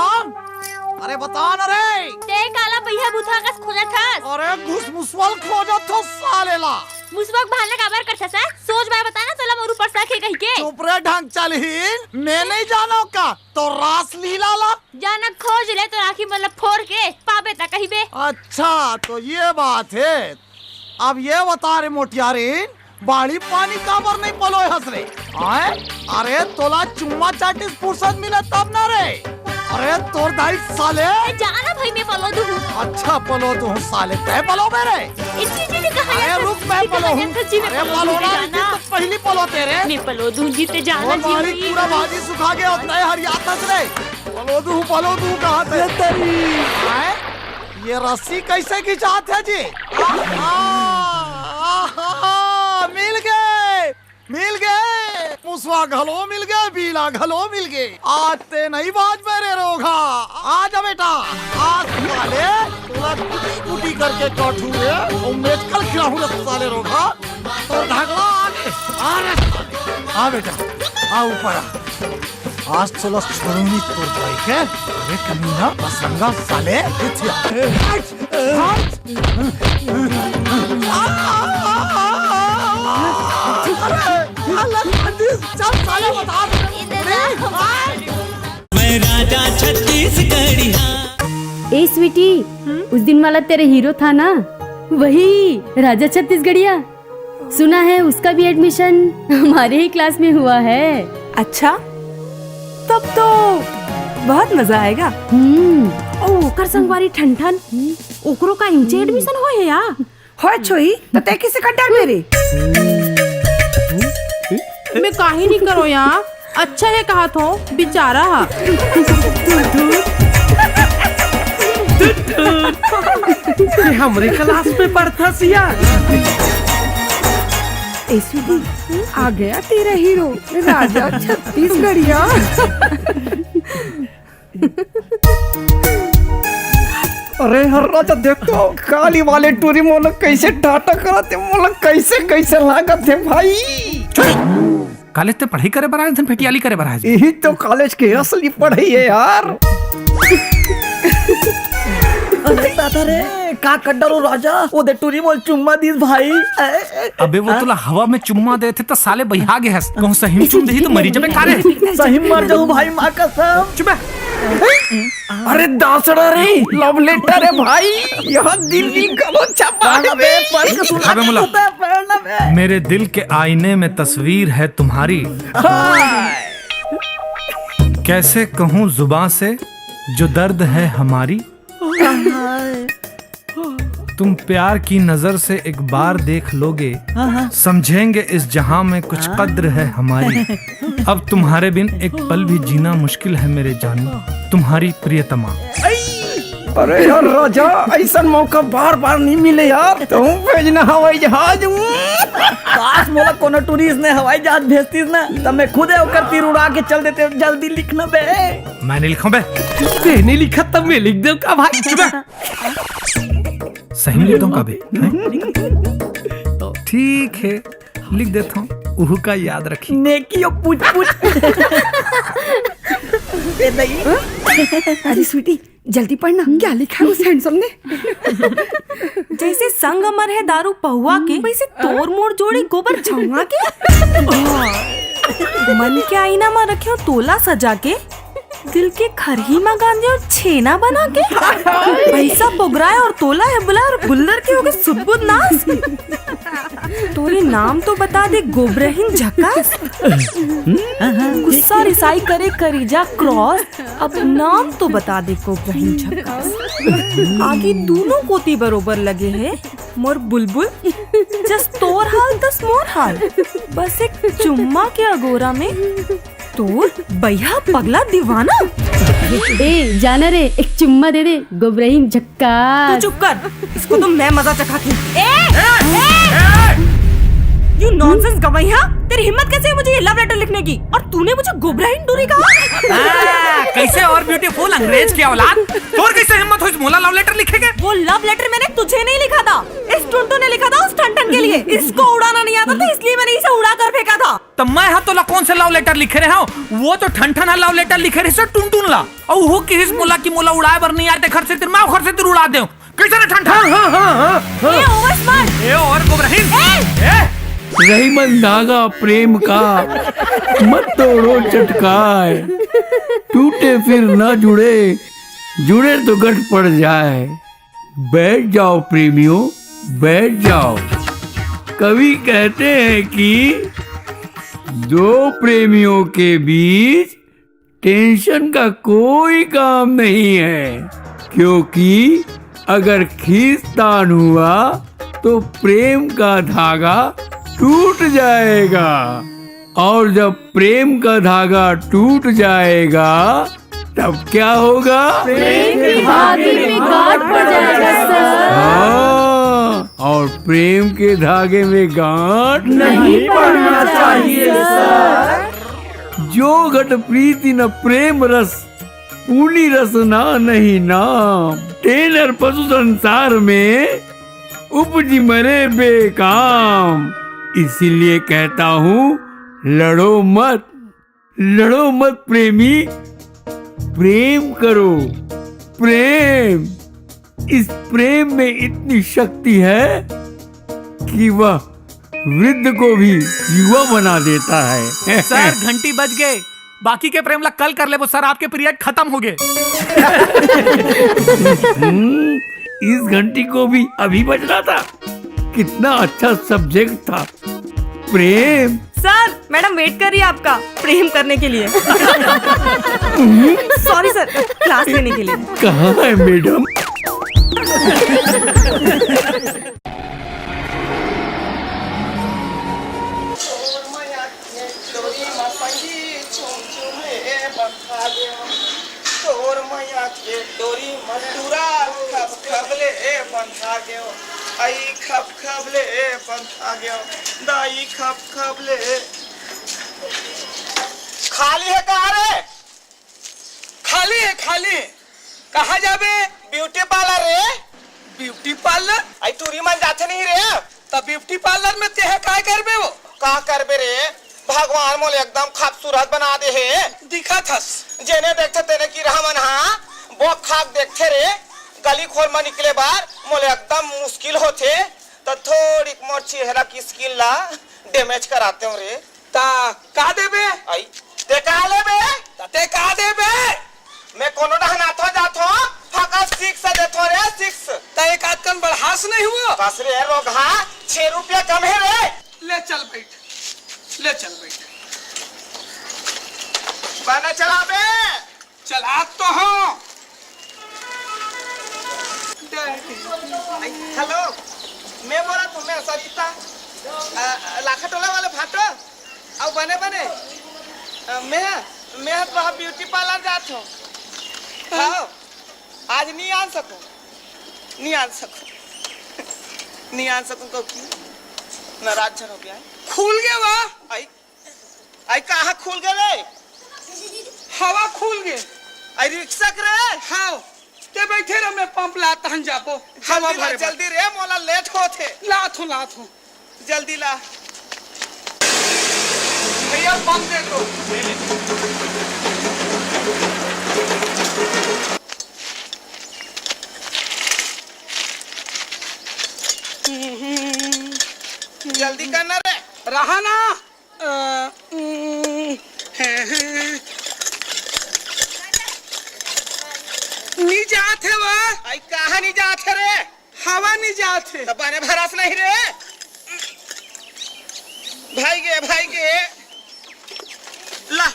अरे बता न रे। ते काला पहिया बुता कस खोजत हस? अरे घुसमुसवा ल खोजत हो साले ला। मुसवा के बहाना काबर करथस? सोच बाय बता ना, तोला मोर ऊपर शक हे कहिके। चुप रे ढंग चलहीन, मैं नहीं जानो का तो रासलीला ला। जाना खोज ले तो आँखी मन ला फोर के पाबे ता कहिबे। अच्छा, तो ये बात है। अब ये बता रे मोटियारीन, बाड़ी पानी काबर नहीं पलोय हस रे? आय? अरे तोला चुम्मा चाटिस फुर्सत मिले तब ना रे। अरे तोर दाई साले। ए, जाना भाई, मैं पलो दूँ। अच्छा पलो दूँ साले, तय पलो बे रे। इतनी जल्दी कहाँ अरे यार? रुक, मैं पलो हूँ। अरे पलो ना, इतनी तो पहली पलो तेरे। मैं पलो दूँ जी, ते जाना जी। पूरा भाजी सुखा गया, उतना ही हरियात हस रे। पलो दूँ, पलो दूँ, कहाँ ते? आय? ये रस्सी कैसे खिंचात हे जी? आहा, आहा, मिल गए, मिल गए। मुसवा घलो मिल गए, बीला घलो मिल गए। आज ते नहीं बाज मेरे रोघा। आ जा बेटा, आज साले तोला कुटी कुटी करके काटू रे, और मेचकल खिलाहूँ रे साले रोघा। तोर ढगला आ गे, आ रे साले, आ बेटा, आ ऊपर आ। आज तोला छोड़ूंगी तोर भाई के। अरे कमीना, बसंगा साले, इथे आ। हट, हट। आ, आ, आ, आ, आ, अरे, अल्लाह, चल साले, बता दे। मैं राजा छत्तीसगढ़िया। ए स्वीटी, उस दिन वाला तेरे हीरो था ना, वही राजा छत्तीसगढ़िया। सुना है उसका भी एडमिशन हमारे ही क्लास में हुआ है। अच्छा, तब तो बहुत मजा आएगा। हम्म। ओ, ओकर संगवारी ठन ठन, ओकरो का इंचे एडमिशन होए हे या? होए छोई, तो ते किसे कर डर मेरे? मैं काहे नहीं करो यार, अच्छा है कहा थो, बेचारा हा। ये हमरे क्लास में पढ़ता सिया। ऐसी भी आ गया तेरा हीरो, राजा छत्तीसगढ़िया। अरे हर राजा, देख तो काली वाले टूरी मोला कैसे टाटा करत हे, मोला कैसे कैसे लागत हे भाई। कॉलेज ते पढ़ाई करे बर आए, धन फेटियाली करे बर आए। यही तो कॉलेज के असली पढ़ाई है यार। अरे दादा रे, का कर डारो राजा, वो दे टूरी मोला चुम्मा दीस भाई। अबे वो तोला हवा में चुम्मा देथे त साले बहिया गे हस। कहूँ सही में चुम देही त मरी जबे का रे। सही में मर जाऊँ भाई, माँ कसम। चुप बे। अरे दासड़ा रे, love letter है भाई। यहाँ दिल्ली कबो छपा है बे, पढ़ के सुना अबे मुला। मेरे दिल के आईने में तस्वीर है तुम्हारी। कैसे कहूँ जुबां से जो दर्द है हमारी। तुम प्यार की नजर से एक बार देख लोगे, हाँ, हाँ। समझेंगे इस जहां में कुछ हाँ। कद्र है हमारी। अब तुम्हारे बिन एक पल भी जीना मुश्किल है मेरे जानू, तुम्हारी प्रियतमा। अरे यार राजा, ऐसा मौका बार बार नहीं मिले यार। तुम भेजना हवाई जहाज। काश मोला कोनो टूरिस्ट ने हवाई जहाज भेजतीस ना, तब मैं खुद ओकर तीर उड़ा के चल देते। जल्दी लिखना बे। मैं नहीं लिखूं बे। ते नहीं लिखा तब मैं लिख दूं का भाई? चुप। सही में लिख दूं का बे? ठीक है, लिख देता हूँ। उहू का याद रखी। नेकी ओ पूछ पूछ। ए दई। अरे स्वीटी, जल्दी पढ़ना, क्या लिखा है उस हैंडसम ने? जैसे संग अमर है दारू पहुआ के, वैसे तोर मोर जोड़ी गोबर छौआ के। मन के आईना में रखे हो तोला सजा के, दिल के खरही में गांजे और छेना बना के। पैसा बोगराए और तोला है बुला और गुल्लर के हो गए सुदबुद नाश। तोरे नाम तो बता दे गोबरहीन झकास। गुस्सा रिसाई करे करीजा क्रॉस। अब नाम तो बता दे गोबरहीन झकास। आगी दूनों कोती बरोबर लगे है मोर बुलबुल। जस तोर हाल तस मोर हाल। बस एक चुम्मा के अगोरा में तोर बइहा पगला दीवाना। ए जाना रे, एक चुम्मा दे दे गोबरहीन झक्कास। तू चुप कर, इसको तो मैं मजा चखा थी। ए, ए, you nonsense गवैया, तेरी हिम्मत कैसे है मुझे ये लव लेटर लिखने की? और तूने मुझे गोबरहीन टूरी कहा? हाँ, कैसे और ब्यूटीफुल अंग्रेज की औलाद, तोर कैसे हिम्मत होइस मोला लव लेटर लिखे के? वो लव लेटर मैंने तुझे नहीं लिखा था, इस टुनटुन ने लिखा था उस ठनठन के लिए। इसको उड़ाना नहीं आता था, इसलिए मैंने इसे उड़ा कर फेंका था। त मैं ह तोला कौन से लव लेटर लिखे रहे हूँ? वो तो ठनठन ह लव लेटर लिखे रहिस टुनटुन ला, अउ वो किहिस मोला कि मोला उड़ाए बर नहीं आए, ते घर से तिर मैं घर से तिर उड़ा देव। कैसे रे ठंडा? हाँ, हाँ, हाँ, हाँ, हाँ। ए, ओवर स्मार्ट। ए, ओवर को रहीम। ए! ए! रहीमन धागा प्रेम का, मत तोड़ो चटकाए, टूटे फिर ना जुड़े, जुड़े तो गठ पड़ जाए। बैठ जाओ प्रेमियों, बैठ जाओ। कवि कहते हैं कि दो प्रेमियों के बीच टेंशन का कोई काम नहीं है, क्योंकि अगर खींचतान हुआ तो प्रेम का धागा टूट जाएगा, और जब प्रेम का धागा टूट जाएगा तब क्या होगा? प्रेम के धागे में गांठ पड़ जाएगा, सर। हाँ, और प्रेम के धागे में गांठ नहीं पड़ना चाहिए, सर। जो घट प्रीति न प्रेम रस, पूनी रस ना नहीं नाम। टेनर पशु संसार में उपजी मरे बेकाम। इसीलिए कहता हूँ, लड़ो मत, लड़ो मत प्रेमी, प्रेम करो। प्रेम, इस प्रेम में इतनी शक्ति है कि वह वृद्ध को भी युवा बना देता है। सर, घंटी बज गए। बाकी के प्रेम ला कल कर लेबो सर, आपके पीरियड खत्म हो गए। हम्म, इस घंटी को भी अभी बजना था। कितना अच्छा सब्जेक्ट था प्रेम। सर, मैडम वेट कर रही है आपका प्रेम करने के लिए। सॉरी सर, क्लास लेने के लिए। कहाँ है मैडम? तोर मया के डोरी म संगी चुम चुम ले बंधा गेव। तोर मया के डोरी म टुरा खप खप ले बंधा गेव। आई खप खप ले बंधा गेव। दाई खप खप ले। खाली है का रे? खाली है, खाली। कहाँ जाबे? ब्यूटी पार्लर रे। Beauty parlour? आई टूरी मन जाथे नहीं रे। त ब्यूटी पार्लर में तेह काय करबे वो? का करबे रे? भगवान मोले एकदम खूबसूरत बना दे हे। दिखत हस। जेने देखथे तेने किरहा मन हा बोक खाक देखथे रे। गली खोर म निकले बार मोले एकदम मुश्किल होथे। त थोड़ी मोर चेहरा की स्किन ला डैमेज कराते हो रे। ता का देबे? आई, ते का लेबे? ता ते का देबे? मैं कोनो डहन आथो जाथो, फकस सिक्स देथो रे, सिक्स। ता एक आध कन बढ़ास नहीं हुआ? बस रे, रोगहा, छह रुपया कम है रे। ले चल बैठ, ले चल बैठ। बना चलाबे। चलात तो हूँ। डैडी। हेलो, मैं बोलत हूँ, मैं सरिता, अ, लाखा टोला वाले भाटो, अउ बने बने, अ, मैं, मैं तो वहाँ ब्यूटी पार्लर जात हूँ। हाँ, आज नहीं आन सकूँ, नहीं आन सकूँ, नहीं आन सकूँ क्योंकि नाराज झन हो गया है। खुल गया वाह। आई आई कहाँ खुल गे रे? हवा खुल गे। आई रिक्शा के रे? हाँ, ते बैठे रह, मैं पंप लात हन जाबो। हवा जल्दी ला, भरे बर। जल्दी रे, मोला लेट होत हे। लात हूँ, लात हूँ। जल्दी ला। भैया पंप दे दो। जल्दी करना रे। रहा ना। अ, उम, हे, हे। नी जात हे वा। आई कहाँ नी जात हे रे? हवा नी जात हे। त बने भरस नहीं रे। भाई गे, भाई गे। ला।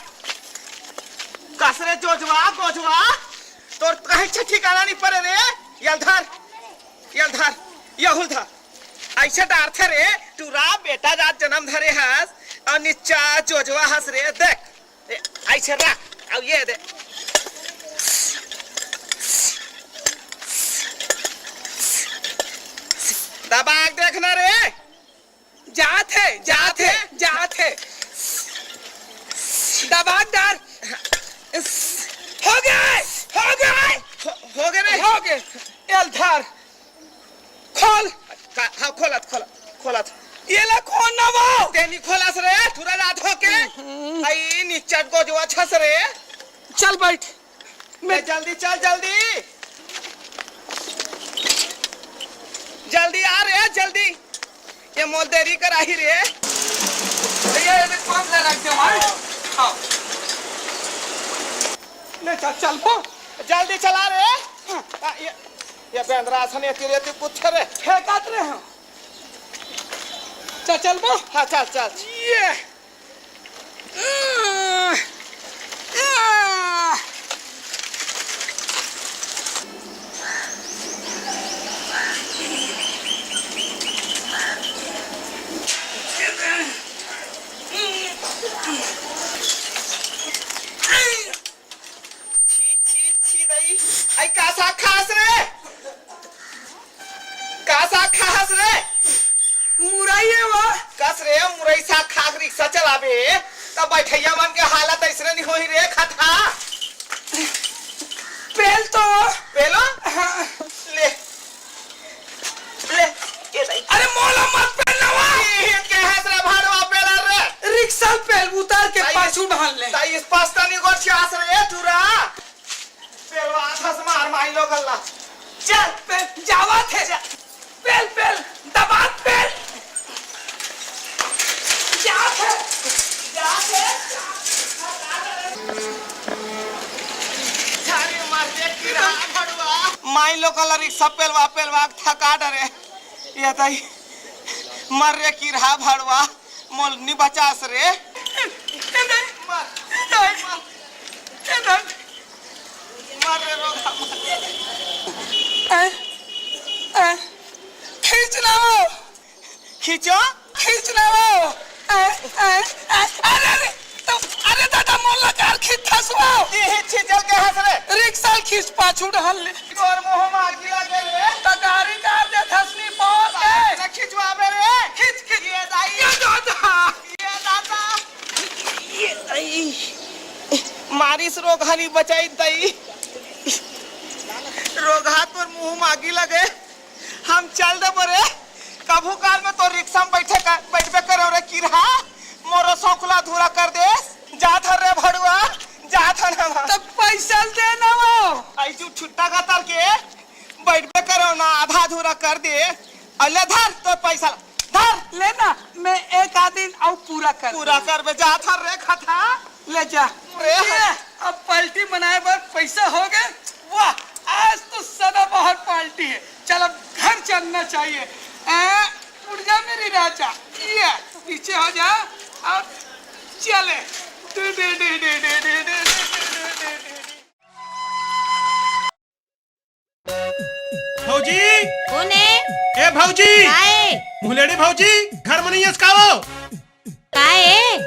कस रे जोजवा, गोजवा। तोर कहीं ठिकाना नहीं पड़े रे। यल धर। यल धर। यहुल धर। ऐसे डारथे रे, टूरा बेटा जात जन्म धरे हस, अउ निच्चा जोजवा हस रे, देख। ए, ऐसे रख, अउ ये दे। दबा के देखना रे। जात हे, जात हे, जात हे। दबा के डार। हो गए, हो गए। हो, हो गए रे। हो गए। एल धर। खोल। का, हाँ, खोलत, खोलत, खोलत। ये ला खोल ना वो। तेनी खोलस रे, टूरा रात होके। हम्म। आई, निचट गोजवा छस रे। चल बैठ। ले, जल्दी चल, जल्दी। जल्दी आ रे, जल्दी। ये मोर देरी कराही रे। भैया, ये पाँच हजार रख दे भाई। हाँ। ले चल, चल बो। जल्दी चला रे। हाँ, ये, ये बेंदरा असन एती रेती कुछ रे। फेंकात रे हम। चल, चल बो। हाँ, चल, चल। ये। छी, छी, छी, दई। आई का साग खास रे? का साग खास रे? मुरई हे वो। कस रे, मुरई साग खा के रिक्शा चलाबे, त बैठइया मन के हालत अइसने नहीं होही रे, खथा। पेल तो। पेलो? हाँ। ले। ले, ये दई। अरे मोला मत पेलना वा। ये, ये के हस रे भाड़वा पेला रे? रिक्शा पेल उतार के ताई, पाछू ढाल ले। ताई इस पास्ता नहीं गोर चास रे, टूरा। पेलवा थस मार माई लोगन ला। चल, पेल, जावा थे। चल। पेल, पेल, दबा पेल। जा थे, जा थे। झाड़ी मार दे, किरा भड़वा। माई लोगन ला रिक्शा पेलवा, पेलवा थका डरे। ये तई मर रे किरहा भड़वा, मोल नि बचास रे। ए दाई, मर, ए दाई, मर। ए दाई। मर रे रोगहा, मर। ए, ए, खींच ना वो। खींचो। खींच ना वो। ए, ए, ए, अरे, अरे, तो, अरे दादा, मोला कार खींच थसवा। ये ही खींचल के हंस रे। रिक्शा खींच पाछू ढाल ले। तोर मुंह मार गिला दे रे। त गाड़ी कार दे थसनी पोर दे। ना खिंचवा बे रे। खींच, खींच। ये दाई। ये दादा। ये दादा। ये दाई। मारिस रोगहा नि बचाई दाई। रोगहा तोर मुंह मागी लगे। हम चल देबो रे। कभू काल में तो रिक्शा में बैठे कर, बैठबे करो रे किरहा। मोरो सौखला धूरा कर दे। जाथन रे भड़ुआ, जाथन हम। तब पैसा दे ना वो। ऐसू छुट्टा का तर के बैठबे करो ना, आधा अधूरा कर दे। अउ ले धर तो पैसा ला, धर। ले ना, मैं एक आध दिन अउ पूरा कर पूरा दूँ। करबे, जाथन रे खथा। ले जा। रे ये, अब पार्टी मनाए बर पैसा हो गए। वाह, आज तो सदाबहार पार्टी है। चल, अब घर चलना चाहिए। ए, उठ जा मेरी राजा। ये, पीछे हो जा। अब चले। Day, day, day. भौजी। कोन हे? ए भौजी। का हे? मुहलेड़ी भौजी, घर में नहीं हस का वो? का हे?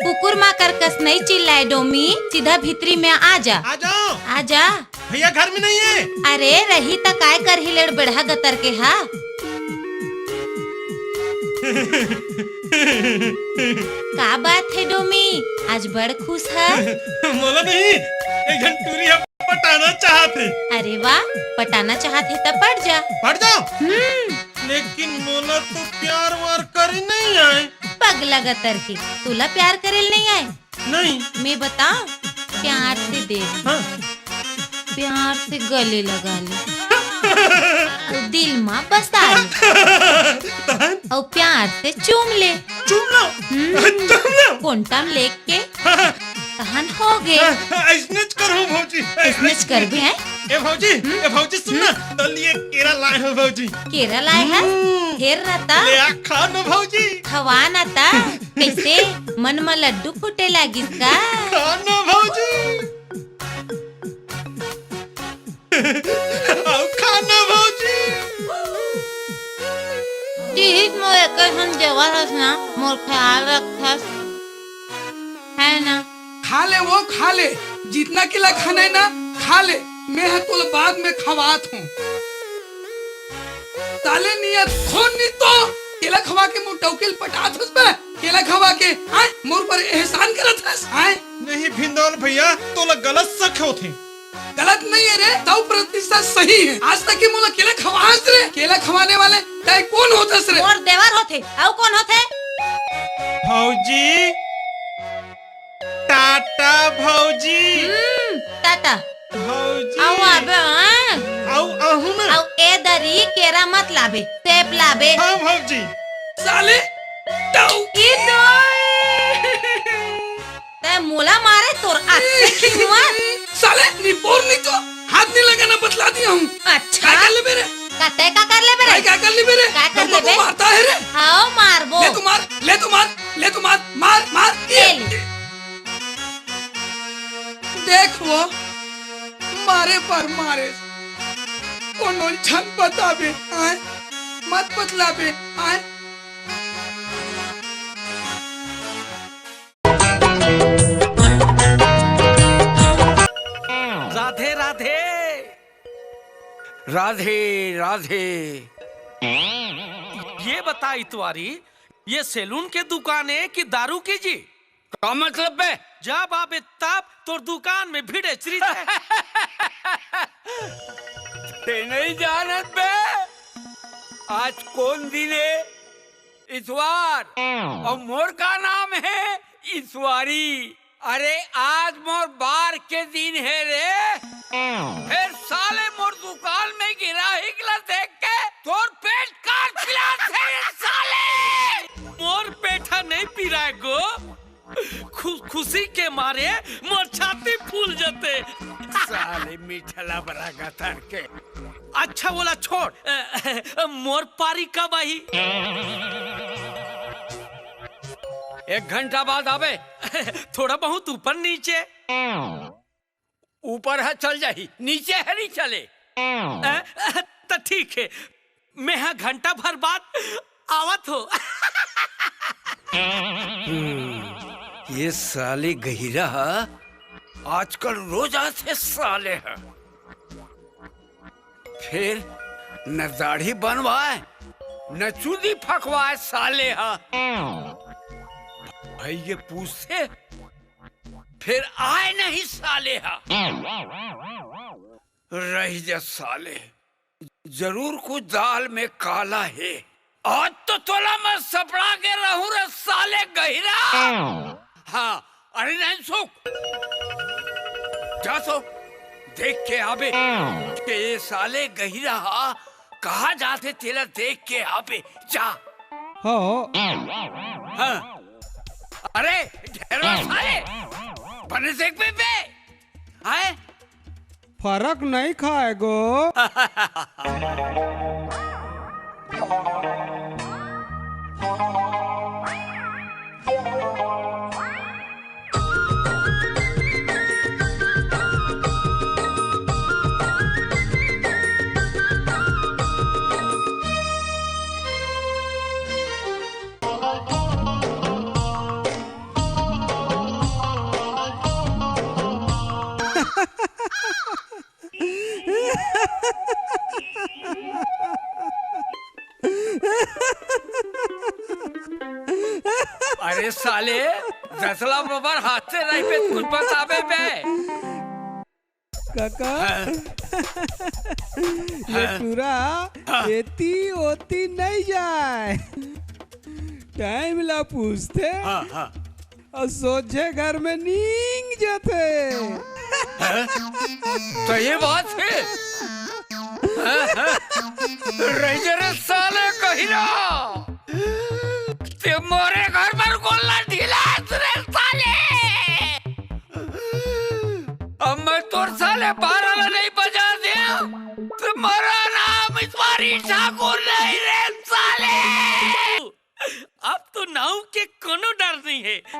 कुकुर माकर कस नहीं चिल्लाए डोमी, सीधा भीतरी में आ जा। आ जाओ। आ जा। भैया घर में नहीं हे। अरे रही त काय करही लेड़ बेड़हा गतर के हा। का बात हे डोमी, आज बड़ खुश हा? मोला नहीं, एक झन टूरी हा पटाना चाहत हे। अरे वाह, पटाना चाहत हे त पट जा। पट जाओ? हम्म। लेकिन मोला तो प्यार वार करे नहीं आए। पगला गतर के, तोला प्यार करेल नहीं आए? नहीं। मैं बताओ, प्यार से देख। हाँ। प्यार से गले लगा ले। अउ दिल मा बसा ले। तहन? अउ प्यार से चूम ले। चूम लो? हम्म। चूम लो? कोंटा में लेके। हाँ। तहन हो गे। हाँ, हाँ, अइसनेच करहूँ भौजी। अइसनेच करबे हैं? ए भौजी, हम्म? ए भौजी सुन ना, हम्म? तोर लिए केरा लाए हँव भौजी। केरा लाए हस? हम्म। फेर रता? ले आ खा न भौजी। खवा न ता। कइसे? मन म लड्डू फूटे लागिस का? खा न भौजी। अउ खा न भौजी। जिहिस मोर एकर हम देवर हस ना, मोर ख्याल रखथस, है ना? खा ले वो, खा ले, जितना केला खाना है ना, खा ले, मैं ह तोला बाद में खवात हूँ। साले नियत खून नी तो, केला खवा के मोर डौकी ल पटात हस बे, केला खवा के, आय, मोर पर एहसान करत हस, आय। नहीं भिंदौल भैया, तोला गलत शक होथे। गलत नहीं है रे, सौ प्रतिशत सही है। आज तक के मोला केला खवास रे, केला खवाने वाले तय कौन होतस रे? मोर देवर होथे, अउ कौन होथे? भौजी, टाटा भौजी। हम्म, टाटा। भौजी। अउ आबे, हाँ। अउ आहू ना। अउ ए अरे, केरा मत लाबे, टेप लाबे। हाँ भौजी। साले, टाऊ। ई दोई। तै मोला मारे तोर अत्ते खिनवा। साले, निपोर नहीं तो हाथ नहीं लगाना बतला दिया हूँ। अच्छा। का कर लेबे रे? का तै का कर लेबे रे? भाई, का कर लेबे रे? का कर लेबे? मारता है रे। आओ मारबो। ले तो मार, ले तो मार, ले तो मार, मार, मार। ले ले। देख वो, मारे पर मारे। कोनो झन बताबे, आय? मत बतलाबे, आय? राधे राधे। राधे राधे। ये बता इतवारी, ये सैलून के दुकान है कि दारू की जी? का मतलब बे? जब आबे तब तोर दुकान में भीड़ चरी जाए। ते नहीं जानत बे, आज कौन दिन है? इतवार। और मोर का नाम है? इतवारी। अरे, आज मोर बार के दिन है रे। फिर साले मोर दुकान में गिराहिक ला देख के तोर पेट काट पिलात है रे साले। मोर पेट ह नहीं पिराए गो। खु-, खुशी के मारे मोर छाती फूल जते। साले मिठला बरा गतर के। अच्छा, वोला छोड़। अ, अ, मोर पारी कब आही? एक घंटा बाद आबे। थोड़ा बहुत ऊपर नीचे। ऊपर ह चल जाही, नीचे ह नहीं चले। अ, अ, त ठीक है, मैं ह घंटा भर बाद आवत हो। हम्म, ये साले गहिरा ह, आजकल रोज आथे साले ह। फिर न दाढ़ी बनवाए, न चूंदी फकवाए साले ह। भाई ये पूछथे, फिर आए नहीं साले ह। रही जा साले, जरूर कुछ दाल में काला है। आज तो तोला मैं सपड़ा के रहूं रे साले गहिरा। हाँ, अरे नहीं सुख, जा सो देख के आबे के ये साले गहिरा हा कहा जाथे, तेला देख के आबे, जा। हो। हाँ। अरे ढेरवा साले, बने देख बे, बे। आए? फरक नहीं खाए गो। अरे साले, दसला बबर हाथ से रही पे कुछ बताबे बे। काका, हाँ। ये हाँ। टूरा हाँ। एती ओती नहीं जाए, टाइम ला पूछथे। हाँ, हाँ। अउ सोझे घर में नींग जाथे। हैं? तो ये बात है? हैं, हैं? रह जा रे साले कहिरा। ते मोरे घर पर गोला ढिलास रे साले। अब मैं तोर साले बारह ला नहीं बजा दे, तो मोरा नाम इतवारी ठाकुर नहीं रे साले। अब तो नाऊ के कोनो डर नहीं है। अ,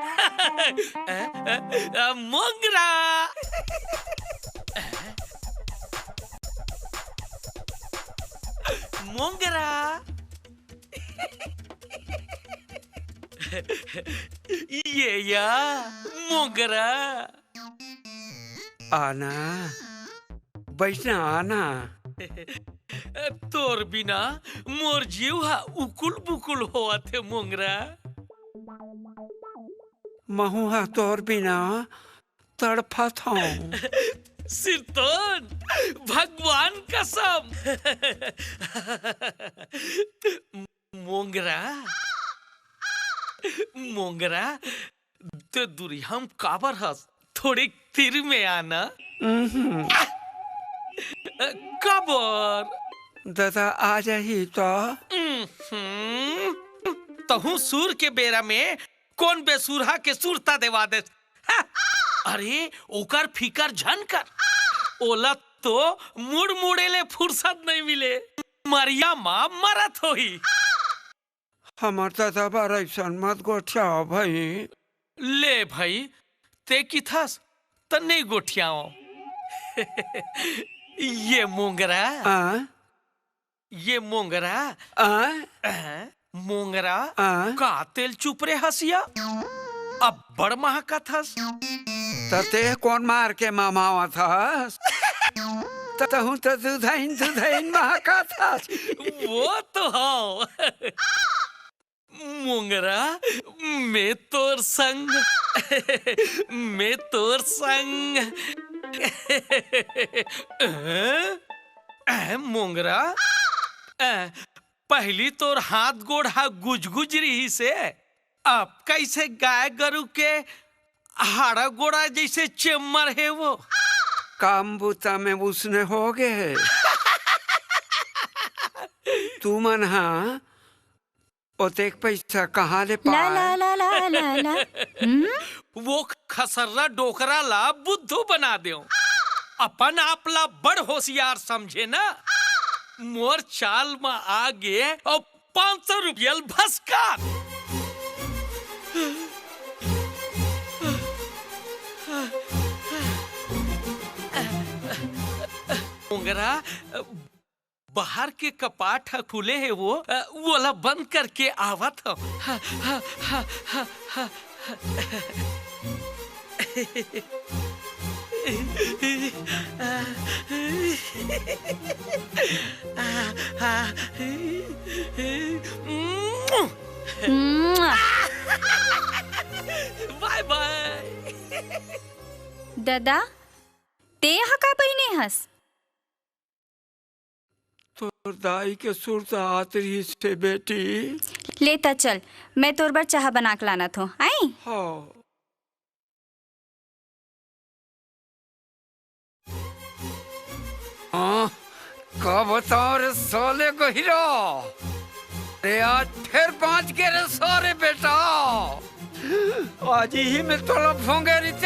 अ, अ, मोंगरा। मोंगरा। ये या मोंगरा। आना, बैठना, आना। तोर बिना मोर जीव हा उकुल बुकुल होवत हे मोंगरा। महू हा तोर बिना तड़फत हूँ। सिरतोन, भगवान कसम। मोंगरा, मोंगरा, ते दुरिहा म काबर हस? थोड़ी तीर में आना। उहुं। काबर? ददा आ जाही त? उम्म, तहूं सुर के बेरा में कोन बेसुरहा के सुरता देवा देस? हा! अरे, ओकर फिकर झन कर। ओला तो मुड़ मुड़े ले फुरसत नइ मिले। मरिया मा मरत होही। हमर ददा बर अइसन मत गोठियाव भई। ले भई, ते किथस त नइ गोठियाव। ये मोंगरा। आ? ये मोंगरा। आ? आ? मोंगरा। आ? का तेल चुप रे हसिया? अब्बड़ महकत हस। त ते कोन मार के ममावत हस? त तहूं त दुधइन दुधइन महकत हस। वो तो हव। मोंगरा, मैं तोर संग, मैं तोर संग। अ, अ, मोंगरा, अ, पहिली तोर हाथ गोड़ हा गुजगुज रिहिस हे, अब कइसे गाय गरु के हाड़ा गोड़ा जइसे चेम्मर हे वो? काम बुता में उसने होगे हे। तुमन हा ओतेक पइसा कहाँ ले ला, पाय? ला, ला, ला, ला, ला। हम्म? वो खसर्रा डोकरा ला बुद्धू बना देव। अपन आप ला बड़ होशियार समझे ना। मोर चाल म आगे अउ पाँच सौ रुपया ल भसका। मोंगरा, बाहर के कपाट ह खुले हे वो, अ, वोला बंद करके आवत हव। ह, ह, ह, ह, ह। मुआ। बाय बाय। ददा, ते ह का पहिने हस? तोर दाई के सुरता आत रिहिस हे बेटी। ले त चल, मैं तोर बर चाह बना के लानत हों। आई? हाँ। हाँ, का बताओ रे साले गहिरा। रे आज फेर बाँच गे रे सारे बेटा। आज ही में तोला फोंगे रहितेंव